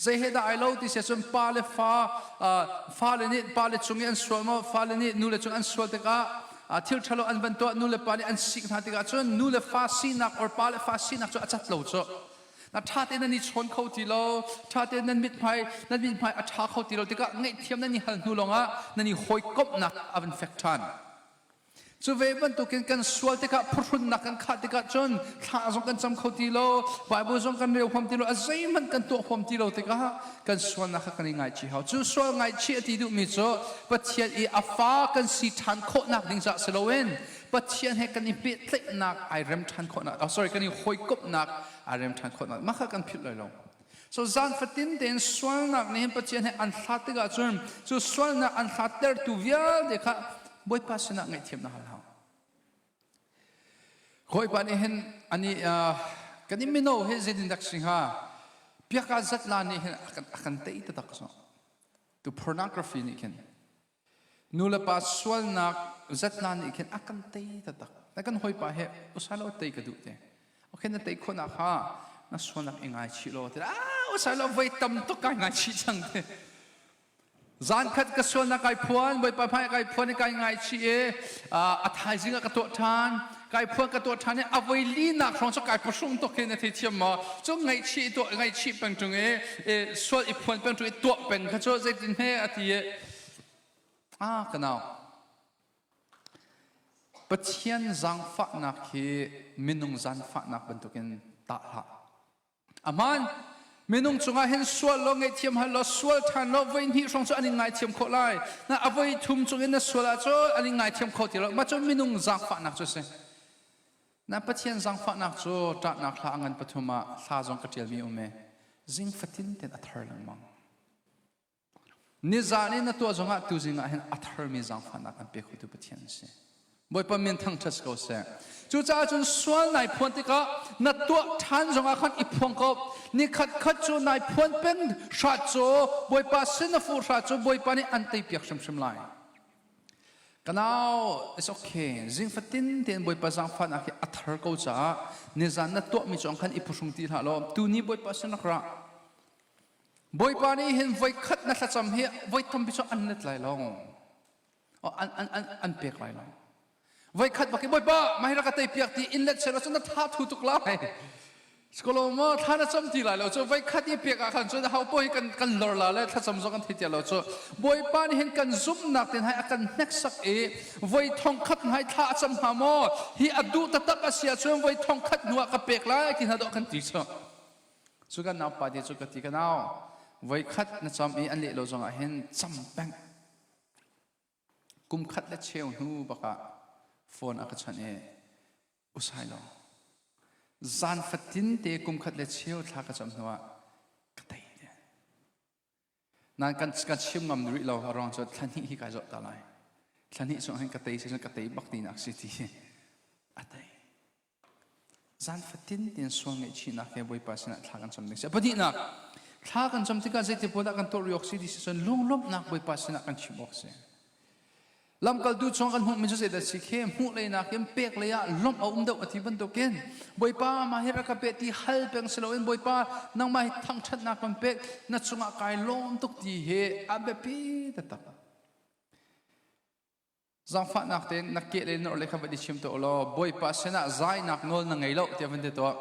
Zei he dah ai lo ti si ahcun pa le fa fale nih pa le cung i an sual maw fale nih nu le cung an sual tikah thil ṭhalo an van tuah nu le pa nih an sik hna tikah cun nu le fa sinak or pa le fa sinak cu a cat lo cu. Na ṭha tein nan i chawn kho ti lo, ṭha tein nan mithmai nan mithmai a ṭha kho ti lo tikah ngaihthiam nan i hal hnu lawngah nan i hawikomhnak a van fek ṭhan. Cu ve bantukin kan sual tikah phuhrunnak kan khah tikah cun thla zong kan cam kho ti lo, Bible zong kan rel huam ti lo, a zeihmanh kan tuah huam ti lo tikah kan sualnak kha kan i ngaichih hau. Cu sual ngaichih a ti duhmi cu Pathian i a fa kan si ṭhan khawhnak ding caah si loin Pathian he kan i pehtlaihnak ai rem ṭhan khawhnak, oh, sorry, kan i hawikomhnak ai rem ṭhan khawhnak, mah kha kan philh lai lo. So zan fatin tein sualnak nih hin Pathian he an hlat tikah cun cu sualnak an hlattertu vialte kha Bawipa sinah ngaihthiam na hal hau. Bawipa nih hin ani kan i mino hi zeitindak si hnga piaka zatla nih hin a kan tei taktak so. Tu pornography nih khin Nu le pa sualnak zatla nih khin a kan tei taktak. Na kan hawipa he usai lo tei ka duh te. Okay na tei khawh nak ha na sualnak i ngaichih law te. Ah usai lo voi tam tuk kai ngaichih cang te. Zan khat ka sualnak kai phuan, Bawipa hmai kai phuan i kai ngaichih i a thaizing ah ka tuah ṭhan. Kai phuan ka tuah ṭhan i a voi linak hrawng cu kai phuhrung tuk hi na thei thiam maw? Cu ngaihchih tuah ngaihchih peng ṭung i sual i phuan peng ṭung i tuah peng kha cu zeitin he a ti i Ah, ka nau. Pathian zaangfahnak hi minung zaangfahnak bantukin tah hlah. Aman, minung cungah hin sual law ngaihthiam hal law sual ṭhan law voi hnih hrawng cu an in ngaithiam khawh lai. Na a voi thum cungin na sual ahcun an in ngaithiam kho ti lo. Mah cu minung zaangfahnak cu a si. Na Pathian zaangfahnak cu ṭahnak hla a ngan pathum ah hla zong ka ṭialmi um e. Zing fatin ten a thar lengmang. Nizan i na tuah zongah tuzing ah hin a tharmi zaangfahnak an pe khotu Pathian a si. Bawipa min thangṭhat ko seh. Cucaah cun sual nai phuan tikah na tuah ṭhan zongah khan i phuang ko. Ni khat khat cu nai phuan peng hrat cu Bawipa sin na fuh hrat cu Bawipa nih an teipiak hrimhrim lai. Ka nau, it's okay. Zing fatin tein Bawipa zaangfahnak hi a thar ko caah nizan na tuahmi cong khan i phuhrung ti hlah law tuni Bawipa sin rak ra. Bawipa nih hin voikhat na thlacam hi voi tampi cu an let lai lo. An, an, an, an pek lai lo. Voikhat bak i Bawipa mah hi rak ka tei piak ti in let seh cun na tha thu tuk lai. Skolo mo thla na cam ti lai lo cu voikhat i pek ah khan cun ho poh hi kan kan lor la le thlacam zong kan thei ti lo cu Bawipa nih hin kan zumhnak ten hai a kan hneksak i voi thong khat hai thla a cam hnga maw hi a duh taktak a si ahcun voi thong khat hnu ah ka pek lai ti hna dawh kan ti cu Cu kan naupa te cu ka ti ka nau voikhat na cam i an leh lo zongah hin cam peng. Kum khat le cheu hnu bakah phone a ka chawnh i usai lo. Zan fatin te kum khat le cheu thla ka cam hnu ah ka tei te. Nan kan kan chim ngam rih lo a ruang cu thla hnih hi kai zawh ta lai. Thla hnih chung hin ka tei si cun ka tei bak ti nak si ti a tei. Zan fatin tin sual ngaihchihnak he Bawipa sinah thla kan cam ding si. Pahnihnak, thla kan cam tikah zeiti pawl dah kan tuah rih awk si ti si cun lunglawmhnak Bawipa sinah kan chim awk si. Lamkaltu chung kan hmuhmi cu zeidah si khi hmuh lei nakin pek lei ah lawmh a um deuh a ti bantukin Bawipa mah hi rak ka pe ti hal peng si loin Bawipa nangmah hi thangṭhatnak kan pek na cungah kai lawm tuk ti hi a biapi taktak. Zaangfahnak tein na keh le na orhlei kha van i chim tuah law Bawipa sinah zainak nawl na ngei lo tiah van ti tuah.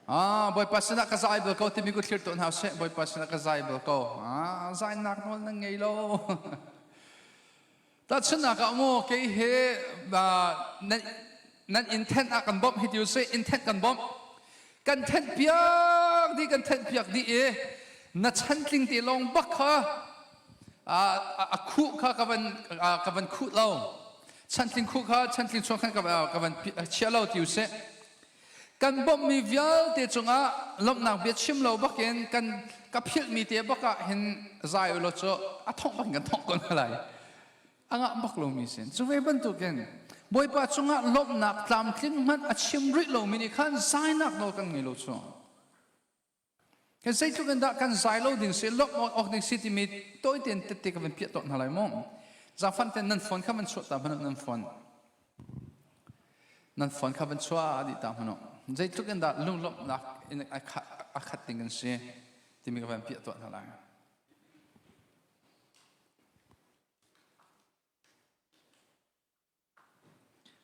Ah, Bawipa sinah ka zai bal ko timi ku thlir tuah hna seh. Bawipa sinah ka zai bal ko. Ah, zainak nawl na ngei lo. Tahchunhnak ah mu kei he nan nan inn thenh ah kan bawmh hi ti usih inn thenh kan bawmh. Kan thenh piak dih kan thenh piak dih i na chantling te lawng bak kha a khuh kha ka van ka van khuh lo. Chantling khuh kha chantling chuak khan ka van chia lo ti usih. Kan bawmhmi vialte cungah lawmhnak bia chim lo bakin kan ka philhmi te bak ah hin zai u law cu a thongh bakin kan thongh ko hna lai. A ngah bak lomi sin. Cu ve bantukin Bawipa cungah lawmhnak tlamtling hmanh a chim rih lomi nih khan zainak nawl kan ngei lo cu. Kan zeitluk in dah kan zai lo ding si, lawmh awk ding si timi tawi tein tette ka van piah tawn hna lai mu. Zaangfan ten nan phone kha van chuah ta hmanh nan phone. Nan phone kha van chuah dih ta hmanh. Zeitluk in dah lunglawmhnak in a khat ding kan si timi ka van piah tuah hna lai.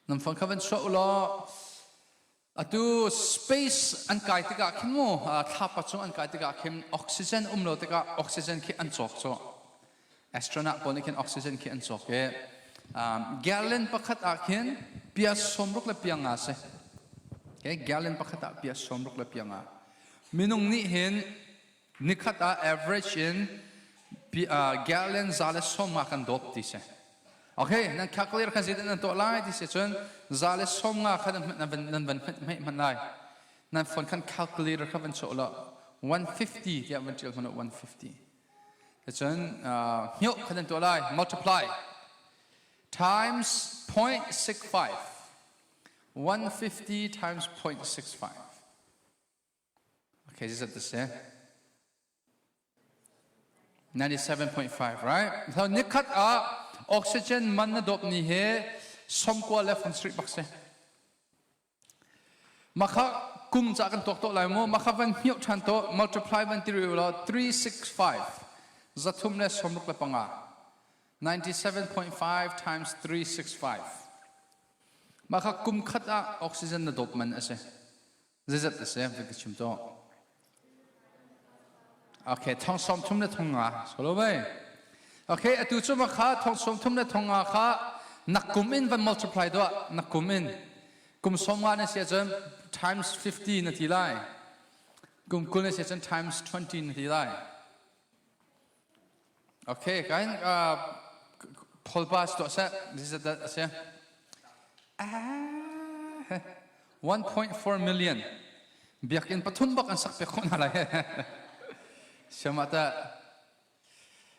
Nan phone kha van chuah u law atu space an kai tikah khin mu thlapa cung an kai tikah khin oxygen um lo tikah oxygen khi an cawk cu astronaut pawl nih khin oxygen khi an cawk i gallon pakhat ah khin pia sawmruk le pia nga si okay gallon pakhat ah pia sawmruk le pia nga minung nih hin nikhat ah average in gallon za le sawm nga kan dawp ti si Okay, nan calculator khan zeidah nan tuah lai ti si cun za le 50 kha nan van nan van hmeh hmanh lai. Nan phone khan calculator kha van chuah law 150 tiah van ṭial hmanh 150. Cun hmioh kha nan tuah lai multiply times 0.65 150 times 0.65 Okay, is that the same? 97.5, right? So nikhat ah oxygen man na dop ni he somkua le fang street bak si. Makha kum ca kan tuak to lai mu makha van hmiau than to multiply van tiri law 365 zathum le somruk le panga 97.5 times 365 makha kum khat ah oxygen na dop man ase Zeizat a si? Van ka chim tuah. Okay, thong sawm thum le thong nga. Solo bai. Okay, atu cu ma kha thong sawm thum le thong nga kha nak kum in van multiply tuah. Nak kum in. Kum sawm nga na si ahcun times 50 na ti lai. Kum 20 na si ahcun times 20 na ti lai. Okay, kan Paul pa tuah seh. Zeizat dah a si? Ah, 1.4 million. Biakinn pathum bak an sak piak khawh hna lai. Siamah ta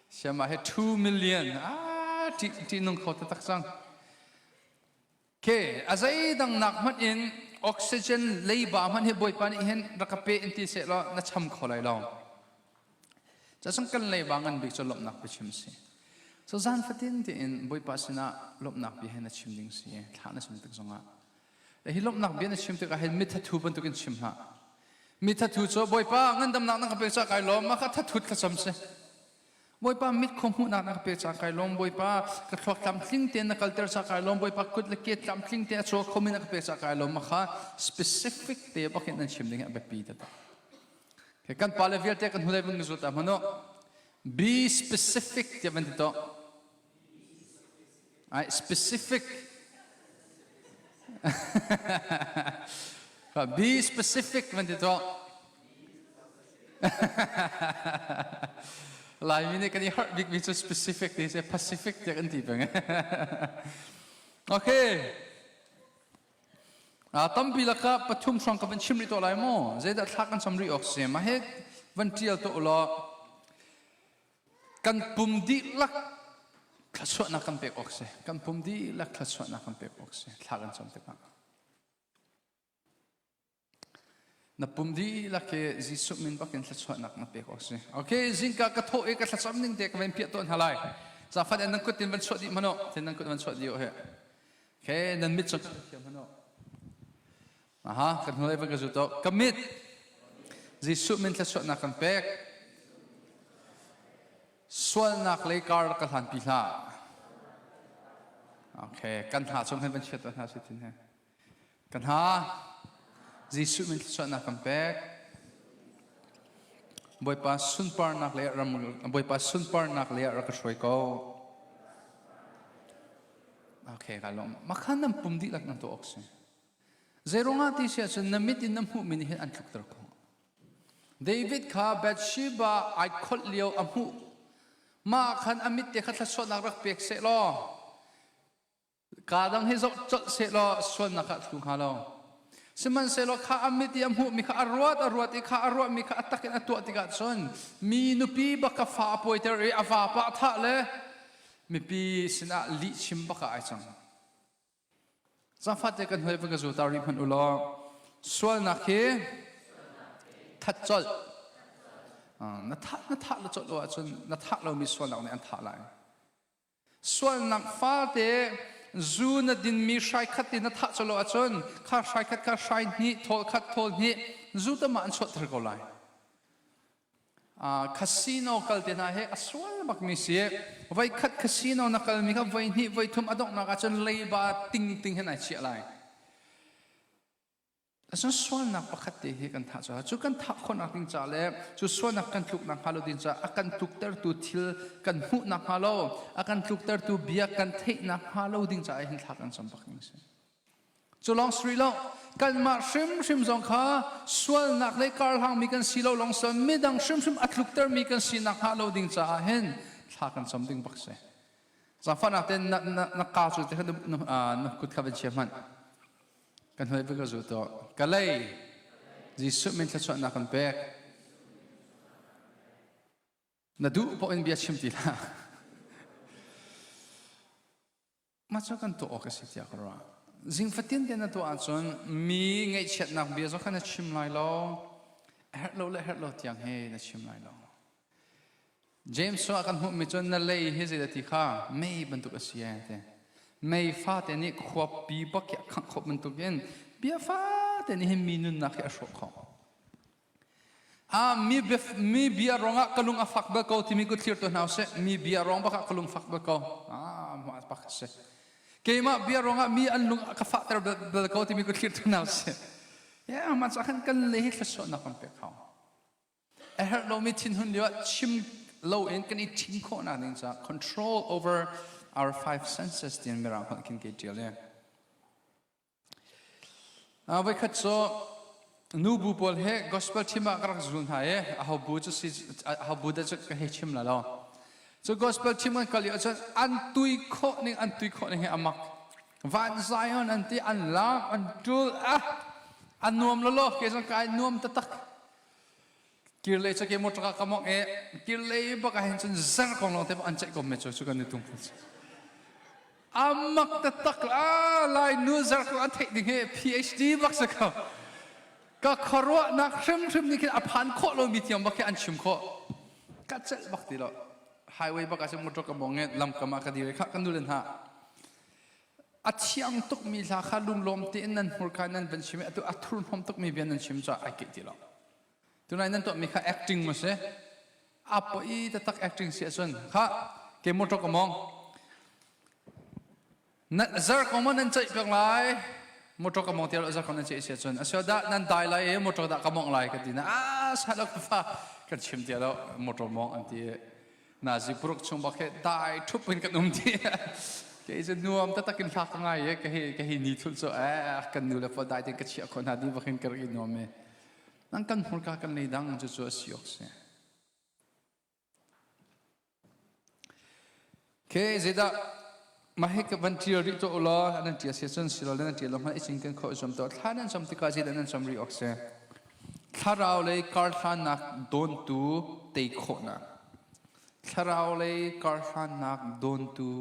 siamah he 2 million. Ah, ti ti nung kho taktak cang. Okay, a zeidang nak hmanh in oxygen leiba hmanh hi Bawipa nih hin rak ka pe in ti seh law na cham kho lai lo. Cacang kan leiba ngan bik cu lawmhnak biachim si. So zan fatin tiin Bawipa sinah lawmhnak bia hi na chim ding si, thla na chim tik zongah. Hi lawmhnak bia na chim tikah hin mithathu bantukin chim hlah. Mithathu cu Bawipa ngandamnak na ka pek ca kai lawm, mah kha thathut thlacam si. Bawipa mit khua hmuhnak na ka pek ca kai lawm Bawipa ka thluak tlamtling tein na kalter ca kai lawm Bawipa kut le ke tlamtling te a chuak khomi na ka pek ca kai lawm kha specific te bakin nan chim ding a biapi taktak. Okay, kan pale vialte kan hnulei vun zul ta hmanu be specific tiah van ti to Ai specific be specific van ti to Laimi nih kan i harh bikmi cu specific ti si Pacific tiah kan ti peng. Okay. Tampi lakah pathum hrawng ka van chim rih tuah lai maw? Zeidah thla kan cam rih awk si? Mah hi van ṭial tuah ulaw kan pum dihlak thluachuahnak kan pek awk si. Kan pum dihlak thluachuahnak kan pek awk si. Thla kan cam tikah. Na pum dihlak hi Jesuh min bakin thluachuahnak na pek awk si. Okay, zingka ka thawh i ka thlacam ning te ka van piah tawn hna lai. Zafan nan kut in van chuah dih hmano, ten nan kut van chuah dih he. Okay, nan mit cu thiam hmano. Aha, kan hnulei van ka zu to. Ka mit Jesuh min thluachuahnak kan pek. Sualnak lei kar ka hlan pi hlah. Okay, kan hna chung hin van chiat hna si tin he. Ka hna, Jesuh min thluachuahnak kan pek. Bawipa sunparnak le ram Bawipa sunparnak le rak ka hruai ko. Okay, ka lawm. Makhan nan pum dihlak nan tuah awk si. Zeiruangah ti si ahcun na mit in na hmuhmi nih hin an tlukter khawh. David kha Bathsheba ai kholh lio a hmuh. Mah khan a mit te kha thluachuahnak rak pek seh law Kaa dang hi zoh colh sehlaw sualnak ah tlu hnga lo. Sihmanhsehlaw kha a mit i a hmuhmi kha a ruat a ruat i kha a ruahmi kha a tak in a tuah tikah cun mi nupi bak ka fa a puaiter i a vapa a thah le mipi sinah lih chim bak ah ai cang. Zafate kan hoi va ka zu ta rih hmanh u law sualnak hi that colh. Na thah na thah lo colh lo ahcun na thah lomi sualnak nih an thah lai. Sualnak fate zu na dinmi hrai khat in na thah colh ahcun kha hrai khat kha hrai hnih thawl khat thawl hnih zu tama an chuahter ko lai. Casino kal te hna he a sual bakmi si. Voi khat casino na kalmi kha voi hnih voi thum a donghnak ahcun leiba ting ting hin ai chiah lai. Cun sualnak pakhat te hi kan thah caah cu kan thah khawhnak ding ca le cu sualnak kan tluknak hnga lo ding caah a kan tluktertu thil kan hmuhnak hnga lo a kan tluktertu bia kan theihnak hnga lo ding caah hin thla kan cam bak ding a si. Cu lawng si rih lo kanmah hrimhrim zong kha sualnak lei karhlangmi kan si lo lawng si midang hrimhrim a tluktermi kan sinak hnga lo ding caah hin thla kan cam ding bak si. Zaangfahnak tein na, na, na kaa cu te kha na, na kut kha van chia hmanh. Kan hnuai va ka zu to. Ka lei. Jesuh min thluachuahnak kan pek. Na duh paoh in bia chim ti hlah. Mah cu kan tuah awk a si tiah ka ruah. Zing fatin te na tuah ahcun mi ngaihchiatnak bia zong kha na chim lai lo. A herh lo le herh lo tiang he na chim lai lo. James ah kan hmuhmi cu na lei hi zeidah ti kha mei bantuk a si ee ti. Mei fate nih khuapi bak hi a khangh khawh bantukin bia fate nih hin mi nunnak hi a hrawh khawh. Ah, mi bia ruangah ka lung a fak bal ko timi ku thlir tu hna usih. Mi bia ruang bak ah ka lung fak bal ko. Ah, mah bak a si. Keimah bia ruangah mi an lung ka fahter bal ko timi ku thlir tu hna usih. Yeah, mah cah khan kan le hi thluachuahnak kan pek hau. A herh lomi thinhun lio ah chim loin kan i thim khawhnak ding caah control over our five senses tiin mirang holh khin ke ṭial i. Voikhat cu nubu pawl he gospel team ah ka rak zul hna i aho bu cu si aho bu dah cu ka hei chim la lo. Cu gospel team kan kal lio ahcun an tui khawh ning an tui khawh ning hi a mak. Van Zion an ti an laam an ṭul ah an nuam lawlaw ke zong kai nuam taktak. Kirlei cu ke motor ka mong e kirlei bak ah hin cun zer kong lawng te an ceih ko me cu cu kan i tung amak taktak a lai nu zer kong an theih ding hi PhD bak si ko ka khuaruahnak hrimhrim nih khin a phan khawh lomi tiang bak khi an chim khawh ka celh bak ti lo highway bak ah cun motor ka mong e lamkam ah ka dir kha kan nu le hna a thiang tukmi hla kha lunglawm tein nan hmurka nan van chim i atu a thurhnawm tukmi bia nan chim cu ai keih ti lo. Tunai nan tuahmi kha acting ma si? A poi taktak acting si ahcun kha ke motor ka mong. Na zar ko ma nan ceih pek lai. Motor ka mong tiah zar ko nan ceih si ahcun asio dah nan dai lai i motor dah ka mong lai ka ti na a sa lo ka fa kan chim tiah lo motor mong an ti Nazi puruk chung bak he dai ṭhup in kan um ti. Kei cu nuam taktak in hlak ka ngai i ka hi ka hi ni thul cu eh kan nu le pa dai tein ka chiah khawh hna ding bak in ka rak i nuam i. Nang kan hmurka kan lei dang cu cu a si awk si. Okay, zeidah mah hi ka van ṭial rih tuah u law nan ṭial si cun si lo nan ṭial lo hmanh i cinken khawh i zuam tuah. Thla nan cam tikah zeidah nan cam rih awk si? Thlarau lei karhlannak dawntu tei khawhnak. Thlarau lei karhlannak dawntu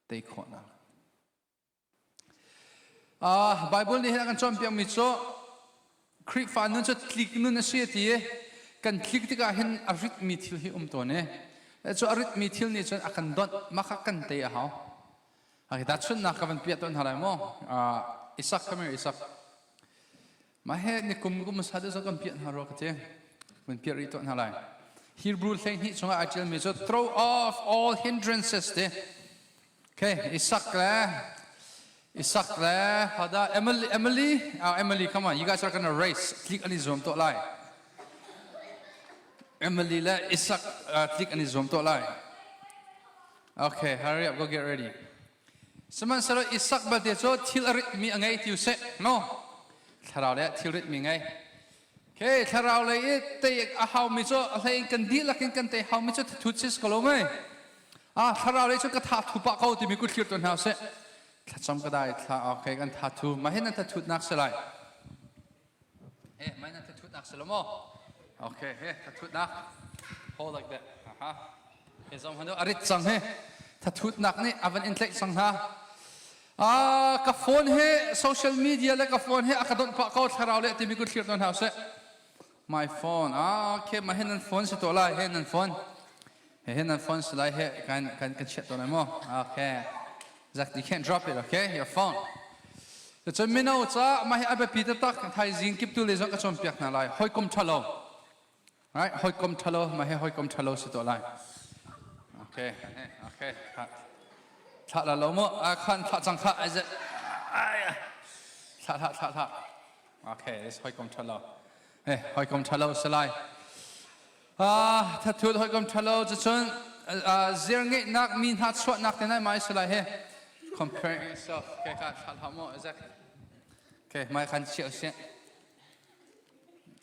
tei khawhnak. Bible nih hin a kan cawnpiakmi cu Khrihfa nun cu tlik nun a si a ti i kan tlik tikah hin a ritmi thil hi um tawn i cu a ritmi thil nih cun a kan donh mah kha kan tei a hau. Tahchunhnak ka van piah tawn hna lai maw? Isak come here Isak. Mah he ni kum kum sa deuh kan piah hna rua ka ti. Van piah rih tawn hna lai. Hebrew 12 chungah ai ṭialmi cu throw off all hindrances ti. Okay, Isak le Isak le Hada Emily Emily oh, Emily come on you guys are gonna race tlik an i zuam tuah lai Emily le Isak tlik an i zuam tuah lai Okay hurry up go get ready Sihmanhsehlaw Isak belte cu thil a ritmi a ngei ti usih no thlarau le thil ritmi ngei Okay, thlarau lei i tei a haumi cu a hlei in kan dihlak in kan tei haumi cu thut sis ko lo mei. Ah, thlarau lei cu ka tha thu pah ko timi kut thlir tu hna sih. Thlacam ka dai thla okay kan tha thu. Mah hin nan thathutnak si lai. He, mah nan thathutnak si lo maw? Okay, he thathutnak. Hold like that. Aha. He zong hanu a rit cang he. Thathutnak nih a van in tlaih cang hna. Ah, ka phone he social media le ka phone he a ka donh pah ko thlarau le timi kut thlir tawn hau seh. My phone. Ah, okay, ma hin nan phone si to lai, he nan phone. He hin nan phone si lai he kan kan kan chiah to lai mo. Okay. Zak you can't drop it, okay? Your phone. Cun mino ca mah hi a biapi taktak thaizing kip tu le zong ka cawnpiak hna lai. Hawikom ṭhalo. Right? Hawikom ṭhalo, mah hi hawikom ṭhalo si tuah lai. Okay, okay. Thlah la lo mu. Khan thlah cang khah. Ai Thlah thlah thlah thlah. Okay, this hawikom ṭhalo. Eh, hawikom ṭhalo si lai. Ah, thathut hawikom ṭhalo cucun zir ngeihnak mi hna chuahnak te nai mai si lai he. Compare yourself. Okay, ka thlah hlah mu. Exactly. Okay, mai khan chiah usih.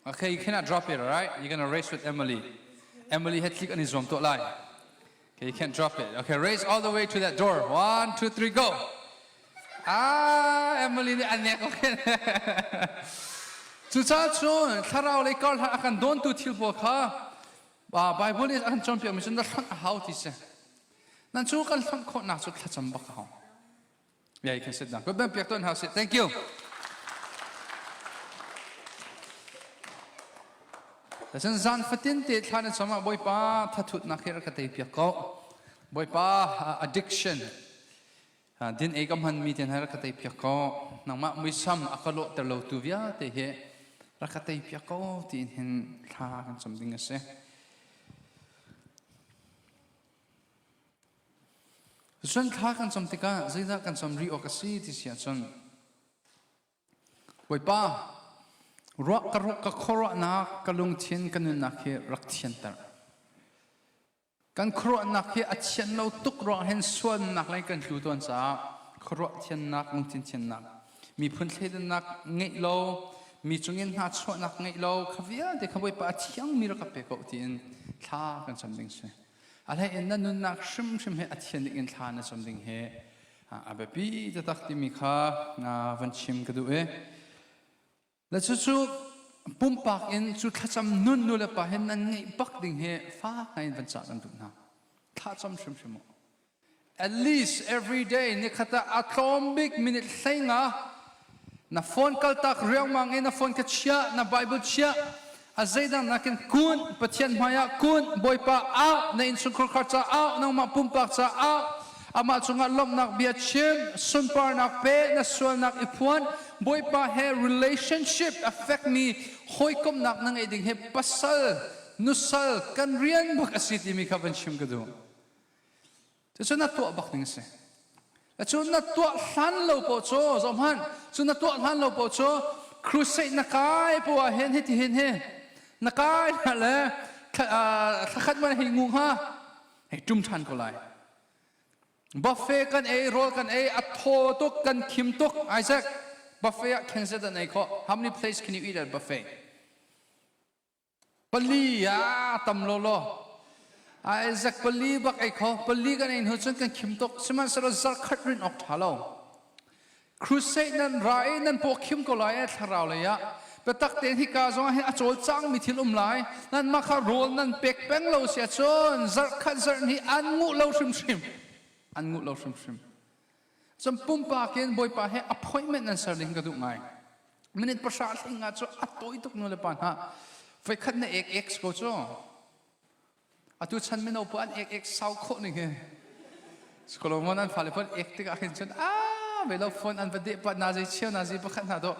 Okay, you cannot drop it, all right? You're gonna race with Emily. Emily he tlik an i zuam tuah lai. Okay, you can't drop it. Okay, race all the way to that door. One, two, three, go. Ah, Emily nih a nek. Okay. Cucaah cun thlarau lei karhlan a kan dawntu thil pawl kha Bible nih a kan cawnpiakmi cu na hlonh a hau ti si. Nan cu kan hlonh khawhnak cu thlacam bak a hau. Yeah, you can sit down. Good ben piak tuan hau si. Thank you. Cun zan fatin te thla na cam ah Bawipa thathutnak hi rak ka tei piak ko. Bawipa addiction din ei ka hman mi te hna rak ka tei piak ko. Nangmah muisam a ka lawh ter lo tu vialte hi rak ka tei piak ko tiin hin thla kan cam ding a si. Cun thla kan cam tikah zeidah kan cam rih awk a si ti si ahcun Bawipa, ruah ka ruah ka khuaruahnak ka lungthin ka nunnak hi rak thianter. Kan khuaruahnak hi a thian lo tuk ruang hin sualnak lei kan tlu tawn caah khuaruah thiannak, lungthin thiannak, miphun thleidannak ngeih lo, mi cungin hna chuahnak ngeih lo, kha vialte kha Bawipa a thiangmi rak ka pe ko tiin thla kan cam ding si. A hlei in na nunnak hrimhrim hi a thian ding in thla na cam ding hi a biapi taktak timi kha van chim ka duh i le cucu pumpak in cu thlacam nun nu le pa hin nan ngeih bak ding hi fak ngai in van cah kan duh hna thlacam hrimhrim u At least every day nikhat ah a tlawm bik minute 15 na phone kaltak riangmang in na phone ka chia na Bible chia a zeidang nakin kun Pathian hmaiah kun Bawipa au na innchungkhar khar ca au nangmah pumpak ca au amah cungah lawmhnak bia chim sunparnak pe na sualnak i phuan Bawipa he relationship a fekmi hawikomhnak na ngeih ding he pasal nusal kan rian bak a si timi kha van chim ka duh. Cucu na tuah bak ding a si. Cu na tuah hlan lo poh cu zohhmanh cu na tuah hlan lo poh cu crusade na kai poh ah hin hiti hin hi na kai hna le thlakhat man hei ngu hnga hei ṭum ṭhan ko lai. Buffet kan ei rawl kan ei a thaw tuk kan khim tuk Isaac buffet ah khenset an ei khawh how many plates can you eat at buffet Pali ah tam lawlaw. Isaac pali bak ei kho. Pali kan ei hnu cun kan khim tuk. Sihmanhsehlaw zarkhat rin awk ṭha lo. Crusade nan ra i nan paw khim ko lai thlarau lei ah. Biatak tein hika zong ah hin a cawlcangmi thil um lai. Nanmah kha rawl nan pek peng lo si ahcun zarkhat zarh hnih an nguh lo hrimhrim. An nguh lo hrimhrim. Cun pumpak in Bawipa he appointment nan ser ding ka duh ngai. Minute 10 thling ah cu a tawi tuk nu le pa hna. Voikhat na ek ek ko cu. Atu chan mino pa an ek ek sau khawh ning hi. Solomon an fale phone ek tikah khin cun a ve lo phone an va deh pa na zei cheu na zei pakhat hna do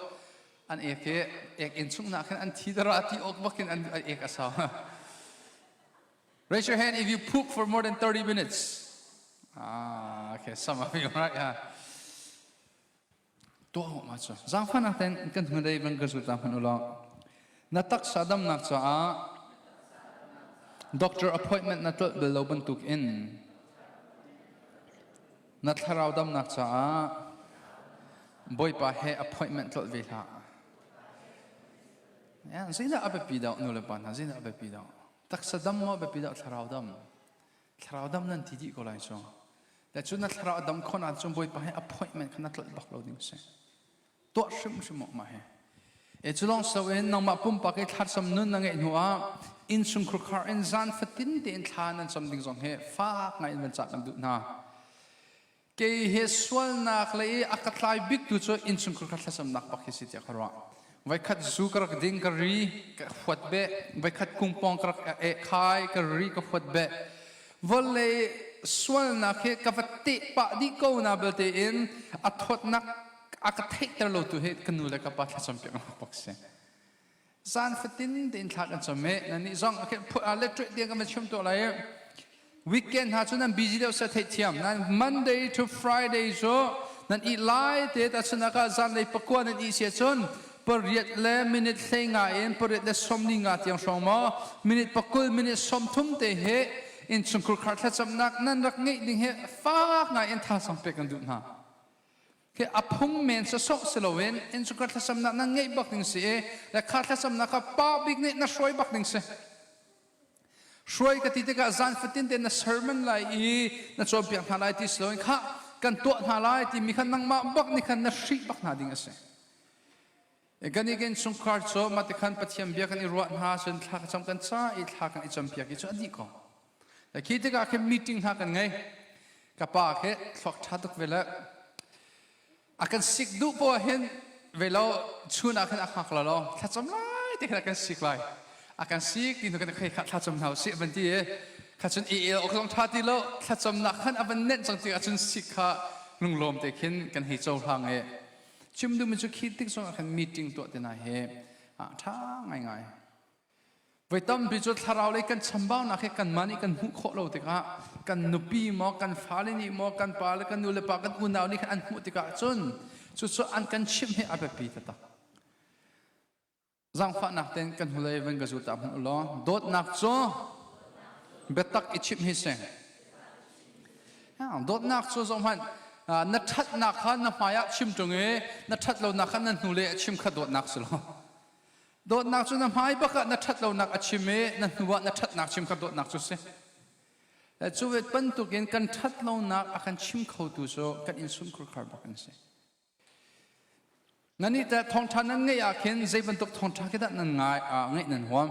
an ek i ek in chung na khin an thi dara ti ok bakin an ek a sau. Raise your hand if you poop for more than 30 minutes. Ah, okay, some of you, right? Yeah. Tuah ma cu. Zaangfahnak ten kan hnu dei van ka zul ta hmanh ulaw. Na taksa damnak caah doctor appointment na tlolh bal lo bantuk in na thlarau damnak caah Bawipa he appointment tlolh ve hlah. Zeidah a biapi deuh nu le pa hna zeidah a biapi deuh? Taksa dam maw biapi dah thlarau dam? Thlarau dam nan ti dih ko lai cu. Le cu na thlarau dam khon ahcun Bawipa he appointment kha na tlolh bak lo ding si. Tuah hrimhrim awk mah he. E cu lawng so in nangmah pumpak i thlacam nun na ngeih hnu ah innchungkhar khar in zan fatin tein thla nan cam ding zong he fak ngai in van cah kan duh hna. Kei he sualnak le i a ka tlai biktu cu innchungkhar kha thlacamnak bak hi si tiah ka ruah. Voikhat zu ka rak ding ka ri ka huat beh, voikhat kungpawng ka rak eh khai ka ri ka huat beh. Vawlei sualnak hi ka va teh pah dih ko na belte in a thawtnak a ka theihter lo tu hi ka nu le ka pa thlacam piak bak si. Zan fatin tein thla kan cam i nannih zong let tiang kan va chim tuah lai i weekend hna cu nan busy deuh seh theihthiam nan Monday to Friday cu nan ih lai te ta chunak ah zanlei 9 nan ih si ahcun 8 le minute 15 in 8:45 tiang hrawng maw minute 20 minute 30 te hi innchungkhur khar thlacamnak nan rak ngeih ding hi fak ngai in thazaang pek kan duh hna. Khi a phung men sawsawh si loin innchungkhar thlacamnak nan ngeih bak ding si i le kha thlacamnak kha pa bik nih na hruai bak ding si. Hruai ka ti tikah zan fatin te na sermon lai i na cawnpiak hna lai ti si loin kha kan tuah hna lai timi kha nangmah bak nih khan na hrih bak hna ding a si. Kan i kan chungkhar cu mah tikhan Pathian bia kan i ruah hna cun thla ka cam kan ca i thla kan i campiak i cu a dih ko. Khi tikah khin meeting hna kan ngei. Ka pa khi thluak ṭha tuk ve le a kan sik duh poah hin ve lo chun ah khin a hngak lo lo thlacam lai ti khin a kan sik lai. A kan sik ti hnu kan khei kha thlacam hna usih van ti i kha cun i el awk zong ṭha ti lo thlacamnak khan a van nenh cang tikah cun sik kha lunglawm te khin kan hei cohlang i Chim duhmi cu khi tik zongah khan meeting tuah te hna hi a ṭha ngaingai. Voi tampi cu thlarau lei kan chambaunak hi kanmah nih kan hmuh khawh lo tikah kan nupi maw, kan fale nih maw, kan pa le kan nu le pa, kan unau nih khan an hmuh tikah cun cucu an kan chimh hi a biapi taktak. Zaangfahnak tein kan hnulei van ka zul ta hmanh u law dawtnak cu biatak i chimh hi si. Dawtnak cu zohhmanh na ṭhatnak kha na hmai ah chim ṭung i na ṭhat lonak kha na hnulei ah chim kha dawtnak si lo. Dawtnak cu na hmai bak ah na ṭhat lonak a chim i na hnu ah na ṭhatnak chim kha dawtnak cu si. Cu ve bantukin kan ṭhat lonak a kan chim khotu cu kan innchungkhar khar bak an si. Nan nih teh thawngṭha nan ngeih ah khin zei bantuk thawngṭha khi dah nan ngai ngeih nan huam?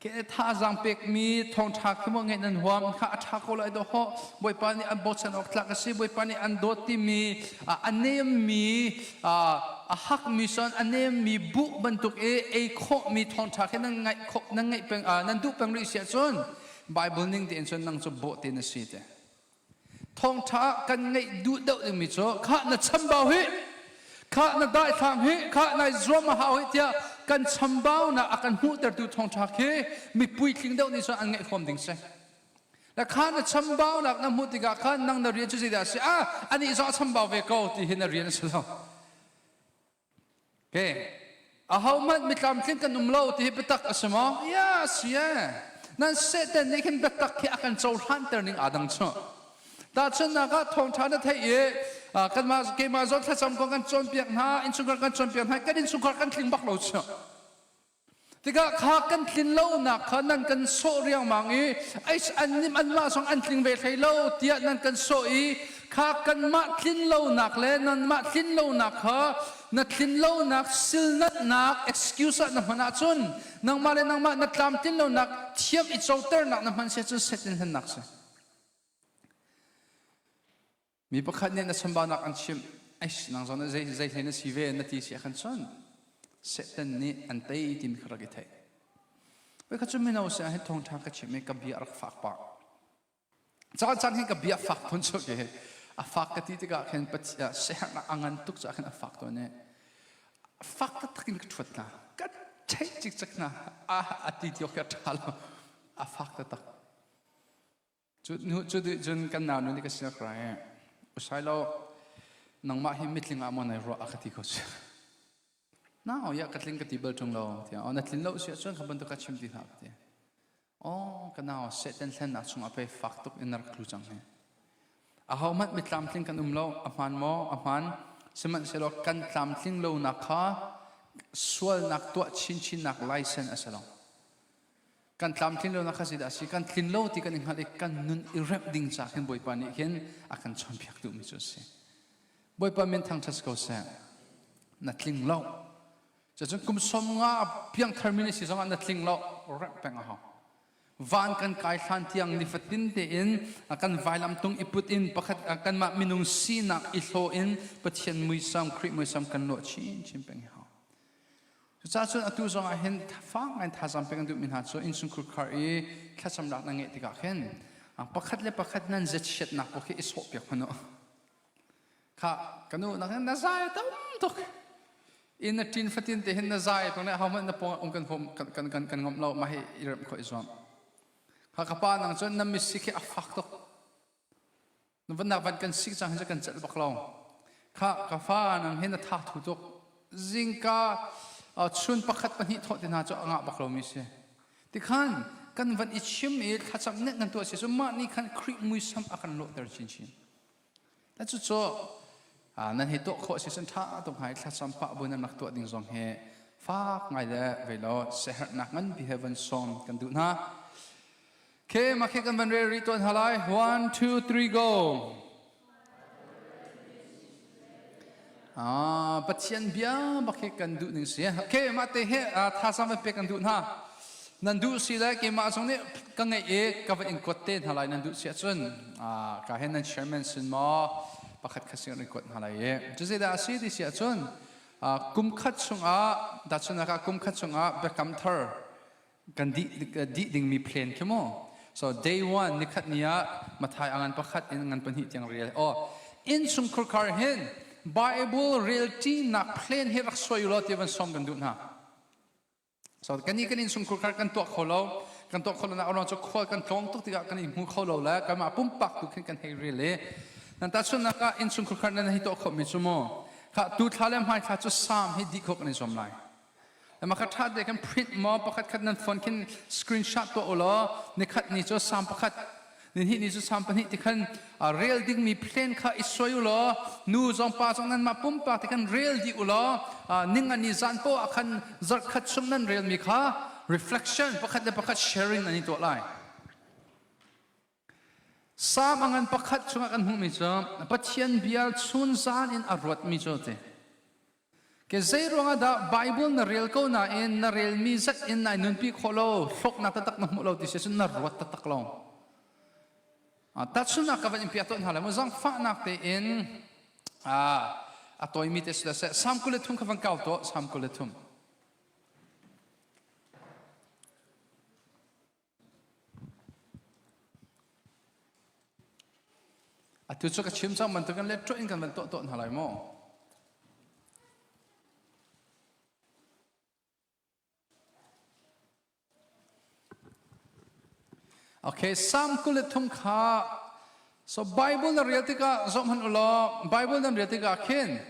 Khi thazaang pekmi thawngṭha khi maw ngeih nan huam? Kha a ṭha ko lai dawh Bawipa nih an bochan awk tlak a si. Bawipa nih an dawt timi a nemmi a hakmi son a nemmi buh bantuk i ei khawhmi thawngṭha khi nan ngaih khawh nan ngaih peng nan duh peng rih si ahcun Bible ning tein cun nang cu bawhte na si te. Thawngṭha kan ngeih duh deuh dingmi cu khah na chambau hi khah na daithlang hi khah nai zuam a hau hi tiah kan chambaunak a kan hmuhtertu thawngṭha khi mi puitling deuh nih cun an ngaih huam ding si. Le kha na chambaunak na hmuh tikah khan nang na rian cu zeidah a si? Ah, anih zong a chambau ve ko ti hi na rian a si lo. Okay. Ahohmanh mitlamtling kan um lo ti hi biatak a si maw? Ya, si e. Nan Satan nih khin biatak hi a kan cohlanter ning aa dang chu. Tahchunhnak ah thawngṭha na theih i kanmah keimah zawn thlacam kong kan cawnpiak hna, innchungkhar kan cawnpiak hna, kan innchungkhar kan tling bak lo chu. Tikah kha kan tlin lonak kha nan kan sawh riangmang i an nim anmah zong an tling ve hlei lo tiah nan kan sawh i kha kanmah tlin lonak le nanmah tlin lonak kha na tlin lonak silnatnak excuse ah na hman ahcun nangmah le nangmah na tlamtlin lonak thiam i coternak na hman si ahcun set in hlennak si. Mi pakhat nih na chambaunak an chimh, "Eish, nang zong zei zei hlei na si ve," na ti si ahkhan cun Satan nih an tei timi kha rak i theih. Voi khat cu mino si ahhin thawngṭha ka chim i ka bia a rak fak pah. Caan caan hin ka bia fak phun cu ke a fak ka ti tikah khin siaherhnak a ngan tuk caah khin a fak tawn i fak taktak in ka ṭhuat hna. Ka theih cikcek hna. A a ti ti awk khi a ṭha lo. A fak taktak. Cu cu cun kan nau nu nih ka sin a ka ra i usailo nangmah hi mitling ah maw nai ruah a ka ti ko si. Nau ya ka tling ka ti bal ṭung lo tiah. Oh na tlin lo si ahcun kha bantuk ka chim ti hlah ka ti. Oh ka nau Satan hlennak chungah pei fak tuk in na rak tlu cang hi. Ahohmanh mitlamtling kan um lo a hmaan maw? A hmaan. Sihmanhsehlaw kan tlamtling lonak kha sualnak tuah chinchinnak license a si lo. Kan tlamtlin lonak kha zeidah a si? Kan tlin lo ti kan i hngalh i kan nun i remh ding ca khin Bawipa nih hin a kan chawnpiak duhmi cu a si. Bawipa min thangṭhat ko seh. Na tling lo. Cucun kum som nga piangthar mi na si zongah na tling lo remh peng a hau. Van kan kai hlan tiang nifatin tein kan vailam tung i put in pakhat kanmah minung sinak i hlaw in Pathian muisam Khrih muisam kan lawh chinchin peng hi hau. Cucaah cun atu zong ah hin fak ngai thazaang pek an duhmi hna cu innchungkhar khar i thlacamnak na ngeih tikah khin pakhat le pakhat nan ziachiatnak pawl khi i sawhpiak hmanh u. Kha ka nu nak na zai tam tuk. In na ṭin fatin te hin na zai pang le ahohmanh na pawng um kan hom kan kan kan kan ngom lo mah hi i remh khawh i zuam. Kha ka pa nang cun na misi khi a fak tuk. Vannak van kan sik cang hi cu kan celh bak lo. Kha ka fa nang hi na tha thu tuk. Zingka chun pakhat pahnih thawh te hna cu a ngah bak lomi si. Tikhan kan van i chim i thlacam nek kan tuah si cu mah nih khan Khrih muisam a kan lawhter chinchin. Ta cu cu nan hei tuah khawh si cun ṭha tuk hnga i thlacam pah bu nan rak tuah ding zong hi fak ngai le vei lo siaherhnak nganpi he van sawm kan duh hna. Okay, mah khi kan van rel rih tuan hna lai. One, two, three, go. Ah, Pathian bia bak hi kan duh ning si. Okay, mah te hi thazaang van pek kan duh hna. Nan duh si le keimah zong nih ka ngeih i ka van in kuat te hna lai nan duh si ahcun ka hen nan chairman sin maw pakhat khat sin in kuat hna lai i cu zeidah a si ti si ahcun kum khat chungah tahchunhnak ah kum khat chungah biakam thar kan dih dih dingmi plan khi mu so day one nikhat ni ah Mathai angan pakhat in ngan pahnih tiang rel oh innchung khurkhar hin Bible rel nak plan hi rak suai ulaw ti van som kan duh hna so kan i kan innchung khurkhar kan tuah kho lo kan tuah kho lo na cu khual kan tlawng tuk tikah kan i hmu kho lo le kanmah pumpak tu khin kan hei rel i nan tahchunhnak ah innchung khurkhar nan hei tuah khawh mi cu mu kha tu thla le hmai thla cu sam hi dih khawh kan i zuam lai Mah kha ṭha te kan print maw pakhat khat nan phone khin screenshot tuah u law nikhat ni cu sam pakhat nihnih ni cu sam pahnih ti khan rel dingmi plan kha i suai u law nu zong pa zong nanmah pumpak ti khan rel dih u law ning ani zan poah ah khan zarh khat chung nan relmi kha reflection pakhat le pakhat sharing nan i tuah lai. Salm a ngan pakhat chungah kan hmuhmi cu Pathian bia chun zan in a ruatmi cu ti. Ke zei ruangah dah Bible na rel ko nain na relmi zat in nai nunpi khawh lo, hlawknak taktak na hmuh lo ti si cun na ruat taktak lo. Tahchunhnak ka van in piak tawn hna lai mu zangfahnak tein a tawimi te si seh Salm 23 kha van kau tuah Salm 23. Atu cu ka chim cang bantukin le ṭuah in kan van tuah tawn hna lai maw? Okay, Psalm 23 kha so Bible na rel tikah zoh hmanh u law Bible nan rel tikah khin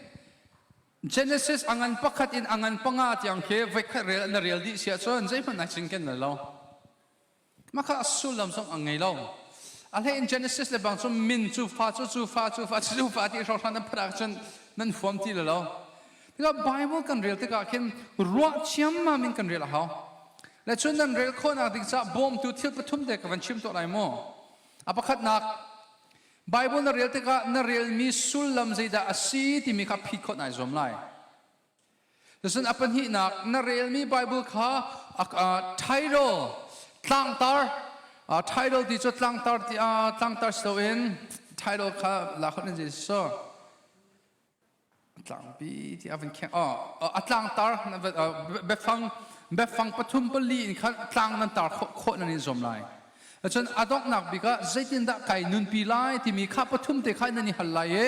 Genesis a ngan pakhat in a ngan panga tiang khi voikhat rel na rel dih si ahcun zeihmanh nai cinken bal lo. Mah kha a sullam zong a ngei lo. A hlei in Genesis le bang cu min cu fa cu cu fa cu fa cu fa ti hrawkhrang nan phat ahcun nan huam ti lo. Tikah Bible kan rel tikah khin ruah ciammam in kan rel a hau. Le cun nan rel khawhnak ding caah bawmtu thil pathum te ka van chim tuah lai mu. A pakhatnak Bible na rel tikah na relmi sullam zeidah a si timi kha phit khawh nai zuam lai. Cun a pahnihnak na relmi Bible kha title tlangtar title ti cu tlangtar ti tlangtar si loin title kha la khawh nan so tlangpi ti a van kheng a tlangtar biafang biafang pathum pali in khan tlang nan tar khawh nan in zuam lai cun a donghnak bik ah zeitindah kai nunpi lai timi kha pathum te kha nan i hal lai i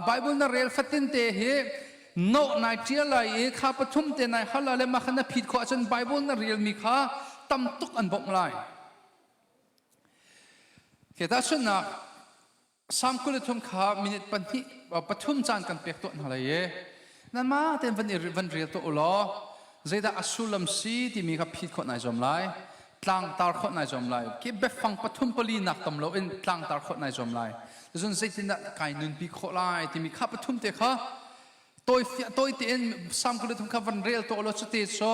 Bible na rel fatin te hi no nai ṭial lai i kha pathum te nai hal le mah kha na phit khawh ahcun Bible na relmi kha tam tuk an bawmh lai. Ke tahchunhnak Psalm 23 kha minute pahnih pathum caan kan pek tuah hna lai i nanmah tein van van rel tuah u law zeidah a sullam si timi kha phit khawh nai zuam lai tlangtar khawh nai zuam lai khi biafang pathum pali nak tam lo in tlangtar khawh nai zuam lai cun zeitindah kai nunpi khawh lai timi kha pathum te kha tawi tawi tein Psalm 23 kha van rel tuah law cute cu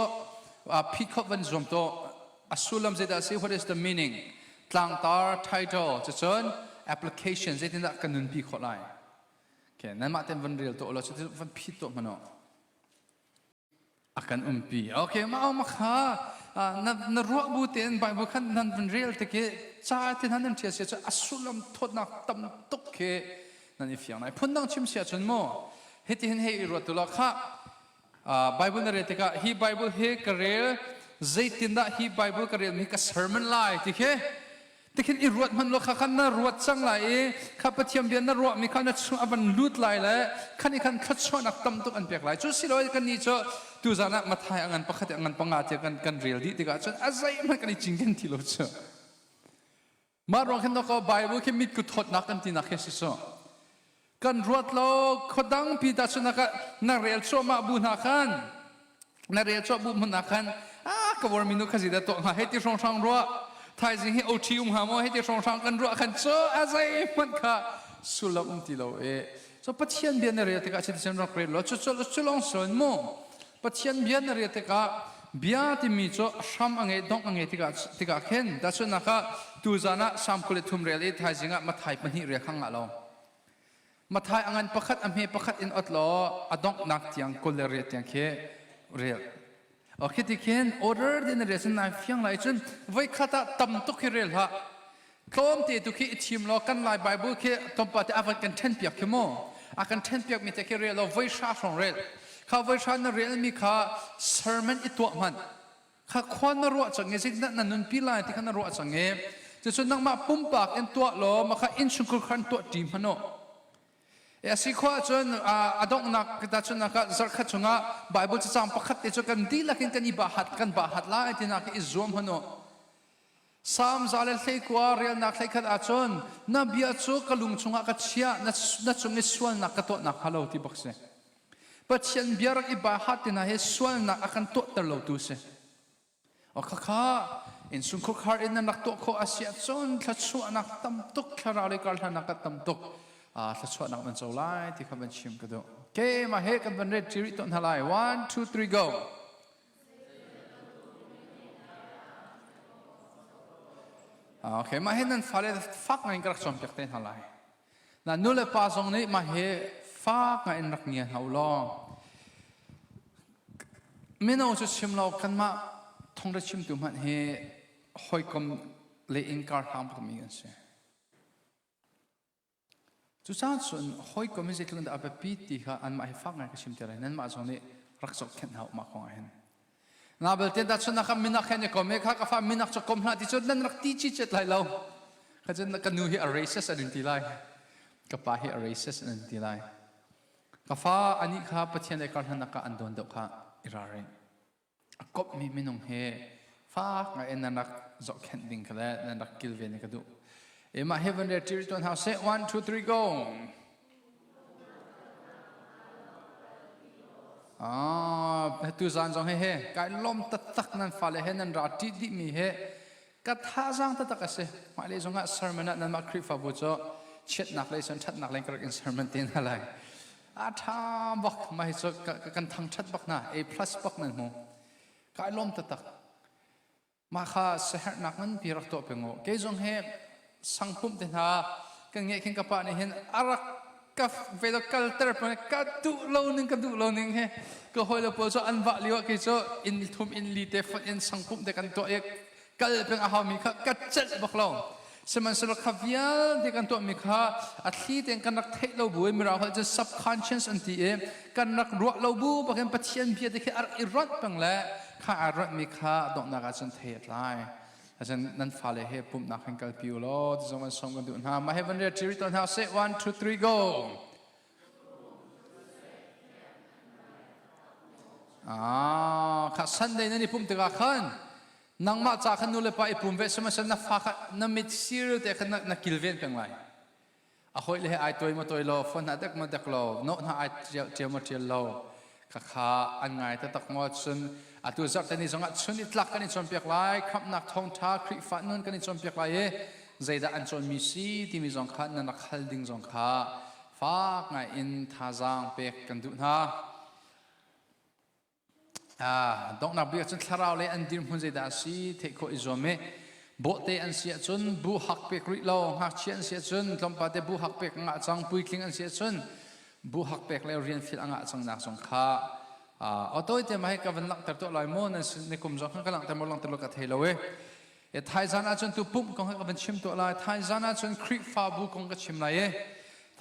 phit khawh van zuam tuah a sullam zeidah si what is the meaning tlangtar title cucun application zeitindah kan nunpi khawh lai okay nanmah ten van rel tuah law cuti van phit tuah hmanh a kan umpi okay ma ma kha na na ruah bu tein bible khan nan van rel te ke ca te nan nan ṭhial sia cu a sullam thawtnak tam tuk khi nan i fiang lai phundang chim sia cun mu hitihin hei i ruat tu law kha Bible na rel tikah hi Bible hi ka rel zeitindah hi Bible ka relmi ka sermon lai ti khi tikhin i ruat hmanh law kha khan na ruat cang lai i kha Pathian bia na ruahmi kha na chung a van lut lai le khan i khan thluachuahnak tam tuk an pek lai cu si lo kan nih cu tuzan ah Mathai a ngan pakhat a ngan panga tiah kan kan rel dih tikah cun a zeihmanh kan i cinken ti lo cu Mah ruang khin ko Bible khi mit ku thawtnak kan tinak khi si so. Kan ruat lo khuadang pi ta chun ka na rel chuahmah bu hna khan na rel chuah bu hmun khan a ka war minu kha zida to nga hei ti hrong hrang ruah thaizing hi OT um ha mo hei ti hrong hrang kan ruah khan cho a zei hmanh kha sullam um ti lo e so Pathian bia na rel tikah citizen rak rel lo chu chu chu long son mu Pathian bia na rel tikah bia timi cu hram a ngei dongh a ngei tikah tikah khin tahchunhnak ah tuzan ah Salm 23 rel i thaizing ah Mathai pahnih rel kha ngah lo. Mathai a ngan pakhat a hme pakhat in ot law a donghnak tiang 28 tiang khi rel. Khi ti khin order din na rel cun nai fiang lai cun voikhat ah tam tuk hi rel hlah. Tlawm te tu khi i thim law kan Lai Bible khi tlawmpal te a van kan ṭhen piak khi mu. A kan ṭhen piak mi te khi rel law voi hra hrawng rel. Kha voi hra na rel mi kha sermon i tuah hmanh. Kha khua na ruah cang i zeitindah na nunpi lai ti kha na ruah cang i cucu nangmah pumpak in tuah law mah kha innchungkhar khan tuah ṭi hmanh u. A si khawh ahcun a donghnak tahchunhnak ah zarhkhat chungah Bible cacang pakhat te cu kan dihlak in kan i bahat kan bahat lai tinak i zuam hmanh u. Salm 119 relnak 11 ahcun na bia cu ka lung chungah ka chiah na cung i sualnak ka tuahnak hnga lo ti bak si. Pathian bia rak i bahat ti hna hi sualnak a kan tuahter lo tu si. O khakha innchungkhar khar in nan rak tuah khawh a si ahcun thluachuahnak tam tuk thlarau le karhlannak ka tam tuk thluachuahnak nan co lai ti kha van chim ka duh. Okay, mah he kan van ret rih tawn hna lai. 1 2 3 go. Okay, mah hi nan fale fak ngai in ka rak cawnpiak te hna lai. Na nu le pa zong nih mah hi fak ngai in rak ngia hna u law. Mino cu chim lo kanmah thawngṭha chimtu hmanh hi hawikom le innka hlang bakmi kan si. Cucaah cun hawikom hi zeitluk in dah a biapit ti kha anmah hi fak ngai ka chim ti lai. Nanmah zong nih rak zohkhenh hna u mah kong ah hin. Nga belte dah chun kha minak he ni kom e kha ka fa minak cu kom hlah ti cun nan rak ti chi chet lai lo. Kha cun ka nu hi a racist an in ti lai. Ka pa hi a racist an in ti lai. Ka fa ani kha Pathian le karhlan ah an dawn deuh kha i ralring. A kopmi minung he fak ngai in nan rak zohkhenh ding kha le nan rak kilven ka duh. E mah heaven re ṭiri tuan hau seh. 1 2 3 go. Ah, tu zan zong he he kai lom taktak nan fale he nan ra ṭi dih mi he ka thazaang taktak a si. Hmailei zong ah sermon ah nanmah Khrihfabu cu chiatnak lei cun ṭhatnak lei ka rak in sermon te hna lai. A ṭha bak mah hi cu kan thangṭhat bak hna A plus bak nan hmu. Kai lawm taktak. Mah kha siaherhnak nganpi rak tuah peng u. Kei zong hi sangpumh te hna kan ngeih khin ka pa nih hin a rak ka ve kalter ka duh lo ning ka duh lo ning he ka hawile pawl cu an vah lio ah kei cu inn thum inn li te fonh in sangpumh te kan tuah i kal peng a haumi kha ka celh bak lo. Sihmanhsehlaw kha vialte kan tuahmi kha a thli tein kan rak theih lo bu i mirang holh cun subconscious an ti i kan rak ruah lo bu bakin Pathian bia te khi a rak i ronh peng le kha aa ronhmi kha donghnak ah cun thei a tlai. Acun nan fale he pumhnak hin kalpi u law ti zong an sawm kan duh hna. Mah he van riat ṭi tawn hna seh. 1, 2, 3, go! Ah, kha Sunday nan i pumh tikah khan nangmah ca khan nu le pa i pum ve sihmanhsehlaw na fa kha na mit sir te khan na kilven peng lai. A hawi le he ai tuai maw tuai lo, phone hna dek maw dek lo, nawh hna ai ṭial maw ṭial lo. Khakha an ngai taktak maw cun atu zarhte ni zongah chun i tlak kan i cawnpiak lai, khamhnak thawngṭha Khrihfa nun kan i cawnpiak lai i zeidah an cawnmi si timi zong kha nan rak hal ding zong kha fak ngai in thazaang pek kan duh hna. Donghnak bik ahcun thlarau lei an dirhmun zeidah a si theih khawh i zuam i bawhte an si ahcun bu hak pek rih lo ngakchia an si ahcun tlawmpate bu hak pek a ngah cang puitling an si ahcun bu hak pek le rian fil a ngah cang nak zong kha awtawi te ma hi ka van langhter tuah lai maw nan sin ni kum zong khan ka langhter maw langhter lo ka thei lo e E thaizan ahcun tu pumh kong ka van chim tuah lai. Thaizan ahcun Khrihfabu kong ka chim lai i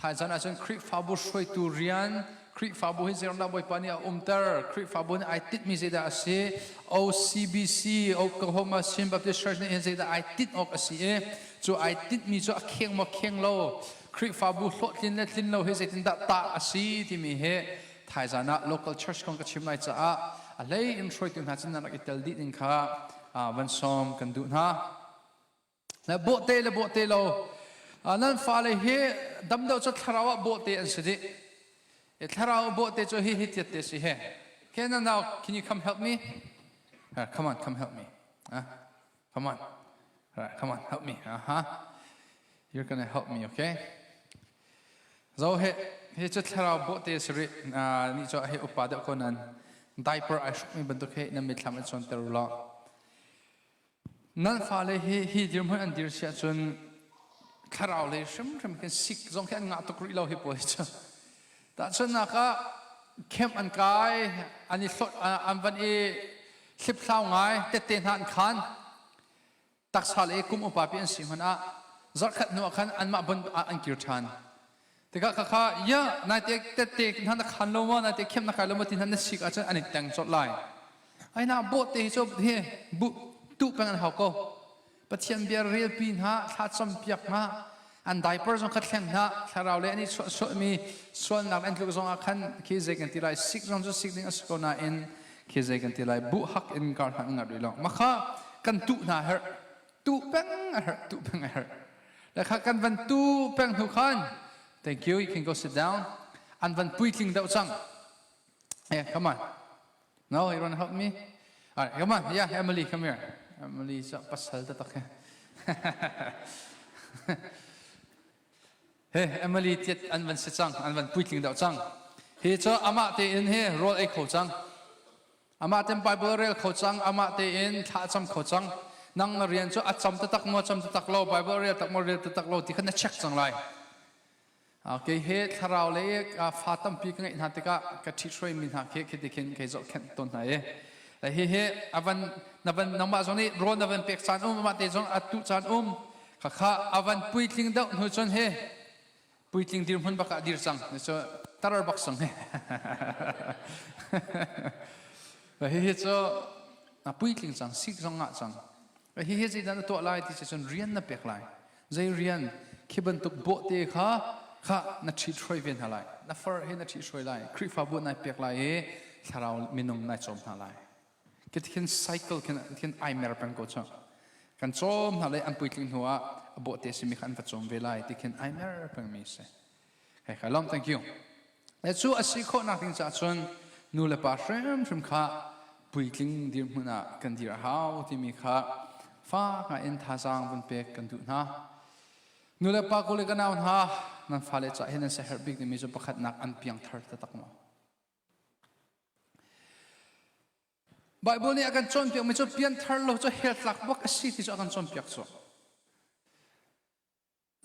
thaizan ahcun Khrihfabu hruaitu rian Khrihfabu hi zeiruangdah Bawipa nih a umter Khrihfabu nih ai tinhmi zeidah a si OCBC Oklahoma Chin Baptist Church nih hin zeidah ai tinh awk a si i cu ai tinhmi cu a kheng maw kheng lo Khrihfabu hlawhtlin le tlin lo hi zeitindah tah a si timi hi thaizan ah local church kong ka chim lai caah a hlei in hruaitu hna cun nan rak i tel dih ding kha van sawm kan duh hna. Le bawhte le bawhte lo nan fale hi dam deuh cu thlarau ah bawhte an si dih. Thlarau bawhte cu hi hi tiat te si he. Okay, now can you come help me? Come on, come help me. Come on. All right, come on, help me. Uh-huh. You're gonna help me, okay? Zo he hi cu thlarau bawhte si rih ni cu he upa deuh ko nan diaper ai hrukmi bantuk he nan mitthlam an cawnter u law nan fale hi hi dirhmun an dir si ahcun. Thlarau lei hrimhrim khin sik zong khi an ngah tuk rih lo hi pawl hi cu. Tahchunhnak ah camp an kai, an i hlawt, an van i hliphlau ngai, tette hna an khan. Taksa le kum upa pi an si hmanh ah zarhkhat hnu ah khan anmah bon ah an kir ṭhan. Tikah khakha ya naite tette hna na khan lo maw, naite camp na kai lo maw ti hna na sik ahcun an i teng colh lai. Ai na bawhte hi cu hi bu tuh peng an hau ko. Pathian bia relpi hna, thlacam piak hna, an diaper zong kha thleng hna, thlarau le an i chuahsuahmi sualnak an tluk zong ah khan khi zei kan ti lai, sik zong cu sik ding a si ko nain khi zei kan ti lai, buh hak in kar hlan ngar rih lo. Makha kan tuh hna herh, tuh peng a herh, tuh peng a herh. Le kha kan van tu peng hnu khan, thank you, you can go sit down. An van puitling deuh cang. Yeah, come on. No, you want to help me? All right, come on. Yeah, Emily, come here. Emily cu pasal taktak he. He, Emily tiat an van si cang, an van puitling deuh cang. Hi cu amah tein he rawl ei kho cang. Amah tein Bible rel kho cang, amah tein thla cam kho cang. Nang na rian cu a cam taktak maw, cam taktak lo, Bible rel tak maw, rel taktak lo ti kha na check cang lai. Kei he thlarau le fa tampi ka ngeih hna tikah ka ṭhithruaimi hna khi khiti khin kei zohkhenh tawn hna i hihi avan na van nangmah zong nih rawl na van pek caan um amah te zong a tuh caan um khakha avan puitling deuh hnu cun he puitling dirhmun bak ah dir cang cu tarar bak sang he hihi cu a puitling cang sik zong ngah cang hihi zeidah na tuah lai ti cun rian na pek lai Zei rian khi bantuk bawhte kha kha na ṭhithruai ve hna lai. Na far he na ṭhithruai lai. Khrihfabu nai pek lai i thlarau minung nai cawm hna lai. Khi cycle khin khin ai mer peng ko cu. Kan cawm hna lai an puitling hnu ah a bawhte simi kha an va cawm ve lai ti khin ai mer pengmi si. Hei kai lawm thank you. Le cu a si khawhnak ding caah cun nu le pa hrimhrim kha puitling dirhmun ah kan dir a hau timi kha fak in thazaang vun pek kan duh hna. Nu le pa kule ka nau hna nan fale caah hin nan siaherh bik dingmi cu pakhatnak an piangthar taktak maw? Bible nih a kan cawnpiakmi cu pianthar lo cu hell tlak bak a si ti cu a kan cawnpiak cu.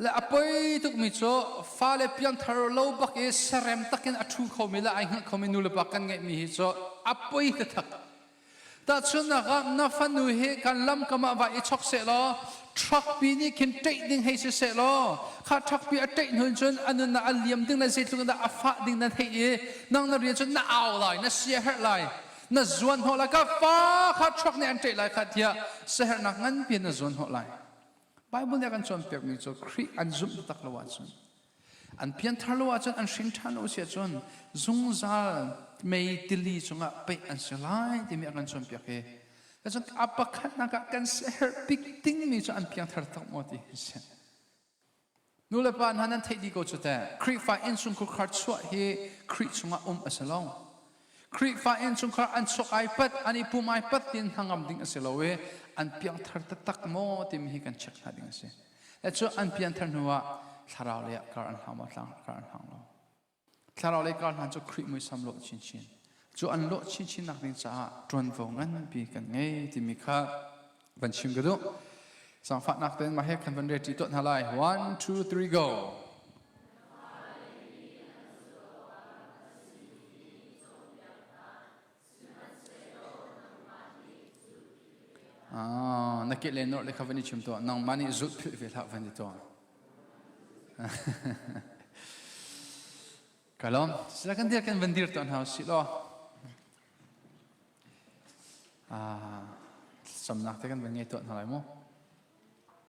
Le a poi tukmi cu fale piangthar lo bak i serem takin a ṭhu khomi le ai hngalh khomi nulepa kan ngeihmi hi cu a poi taktak. Tahchunhnak ah na fanu hi kan lamkam ah vai i chok seh law truck pi nih khin ṭeih ding hei si seh law kha truck pi a ṭeih hnu cun a nunnak a liam ding le zeitluk in dah a fah ding nan theih i nang na rian cun na au lai na sia herh lai na zuan hnawh lai ka fa kha truck nih an ṭeih lai kha tiah siaherhnak nganpi in na zuan hnawh lai. Bible nih a kan cawnpiakmi cu Khrih an zumh taktak lo ahcun an pianthar lo ahcun an hrin ṭhan lo si ahcun zungzal mei tili cungah peih an si lai timi a kan cawnpiak hi. Cun a pakhatnak ah kan siaherh bik dingmi cu an piangthar tak maw ti hi si. Nu le pa hna nan theih dih ko cu teh. Khrihfa innchungkhar chuah hi Khrih chungah um a si lo. Khrihfa innchungkhar an chuak ai pat, an i pum ai pat tiin hnangam ding a si lo i an piangthar taktak maw timi hi kan check hna ding a si. Le cu an pianthar hnu ah thlarau lei ah kar an hlang maw kar an hlang lo. Thlarau lei kar hlan cu Khrih muisam lawh chinchin. Cu an lawh chinchin nak ding caah ṭuanvo nganpi kan ngei timi kha van chim ka duh. Zaangfahnak tein mah he kan van rel ṭi tuah hna lai. One, two, three, go. Ah, na ke le nor le kha van i chim tuah. Nangmah nih zulh philh ve hlah van i tuah. Ka lawm. Sila kan dir kan van dir tuah hna usih law. Ah, samnak te kan van ngei tuah hna lai mu.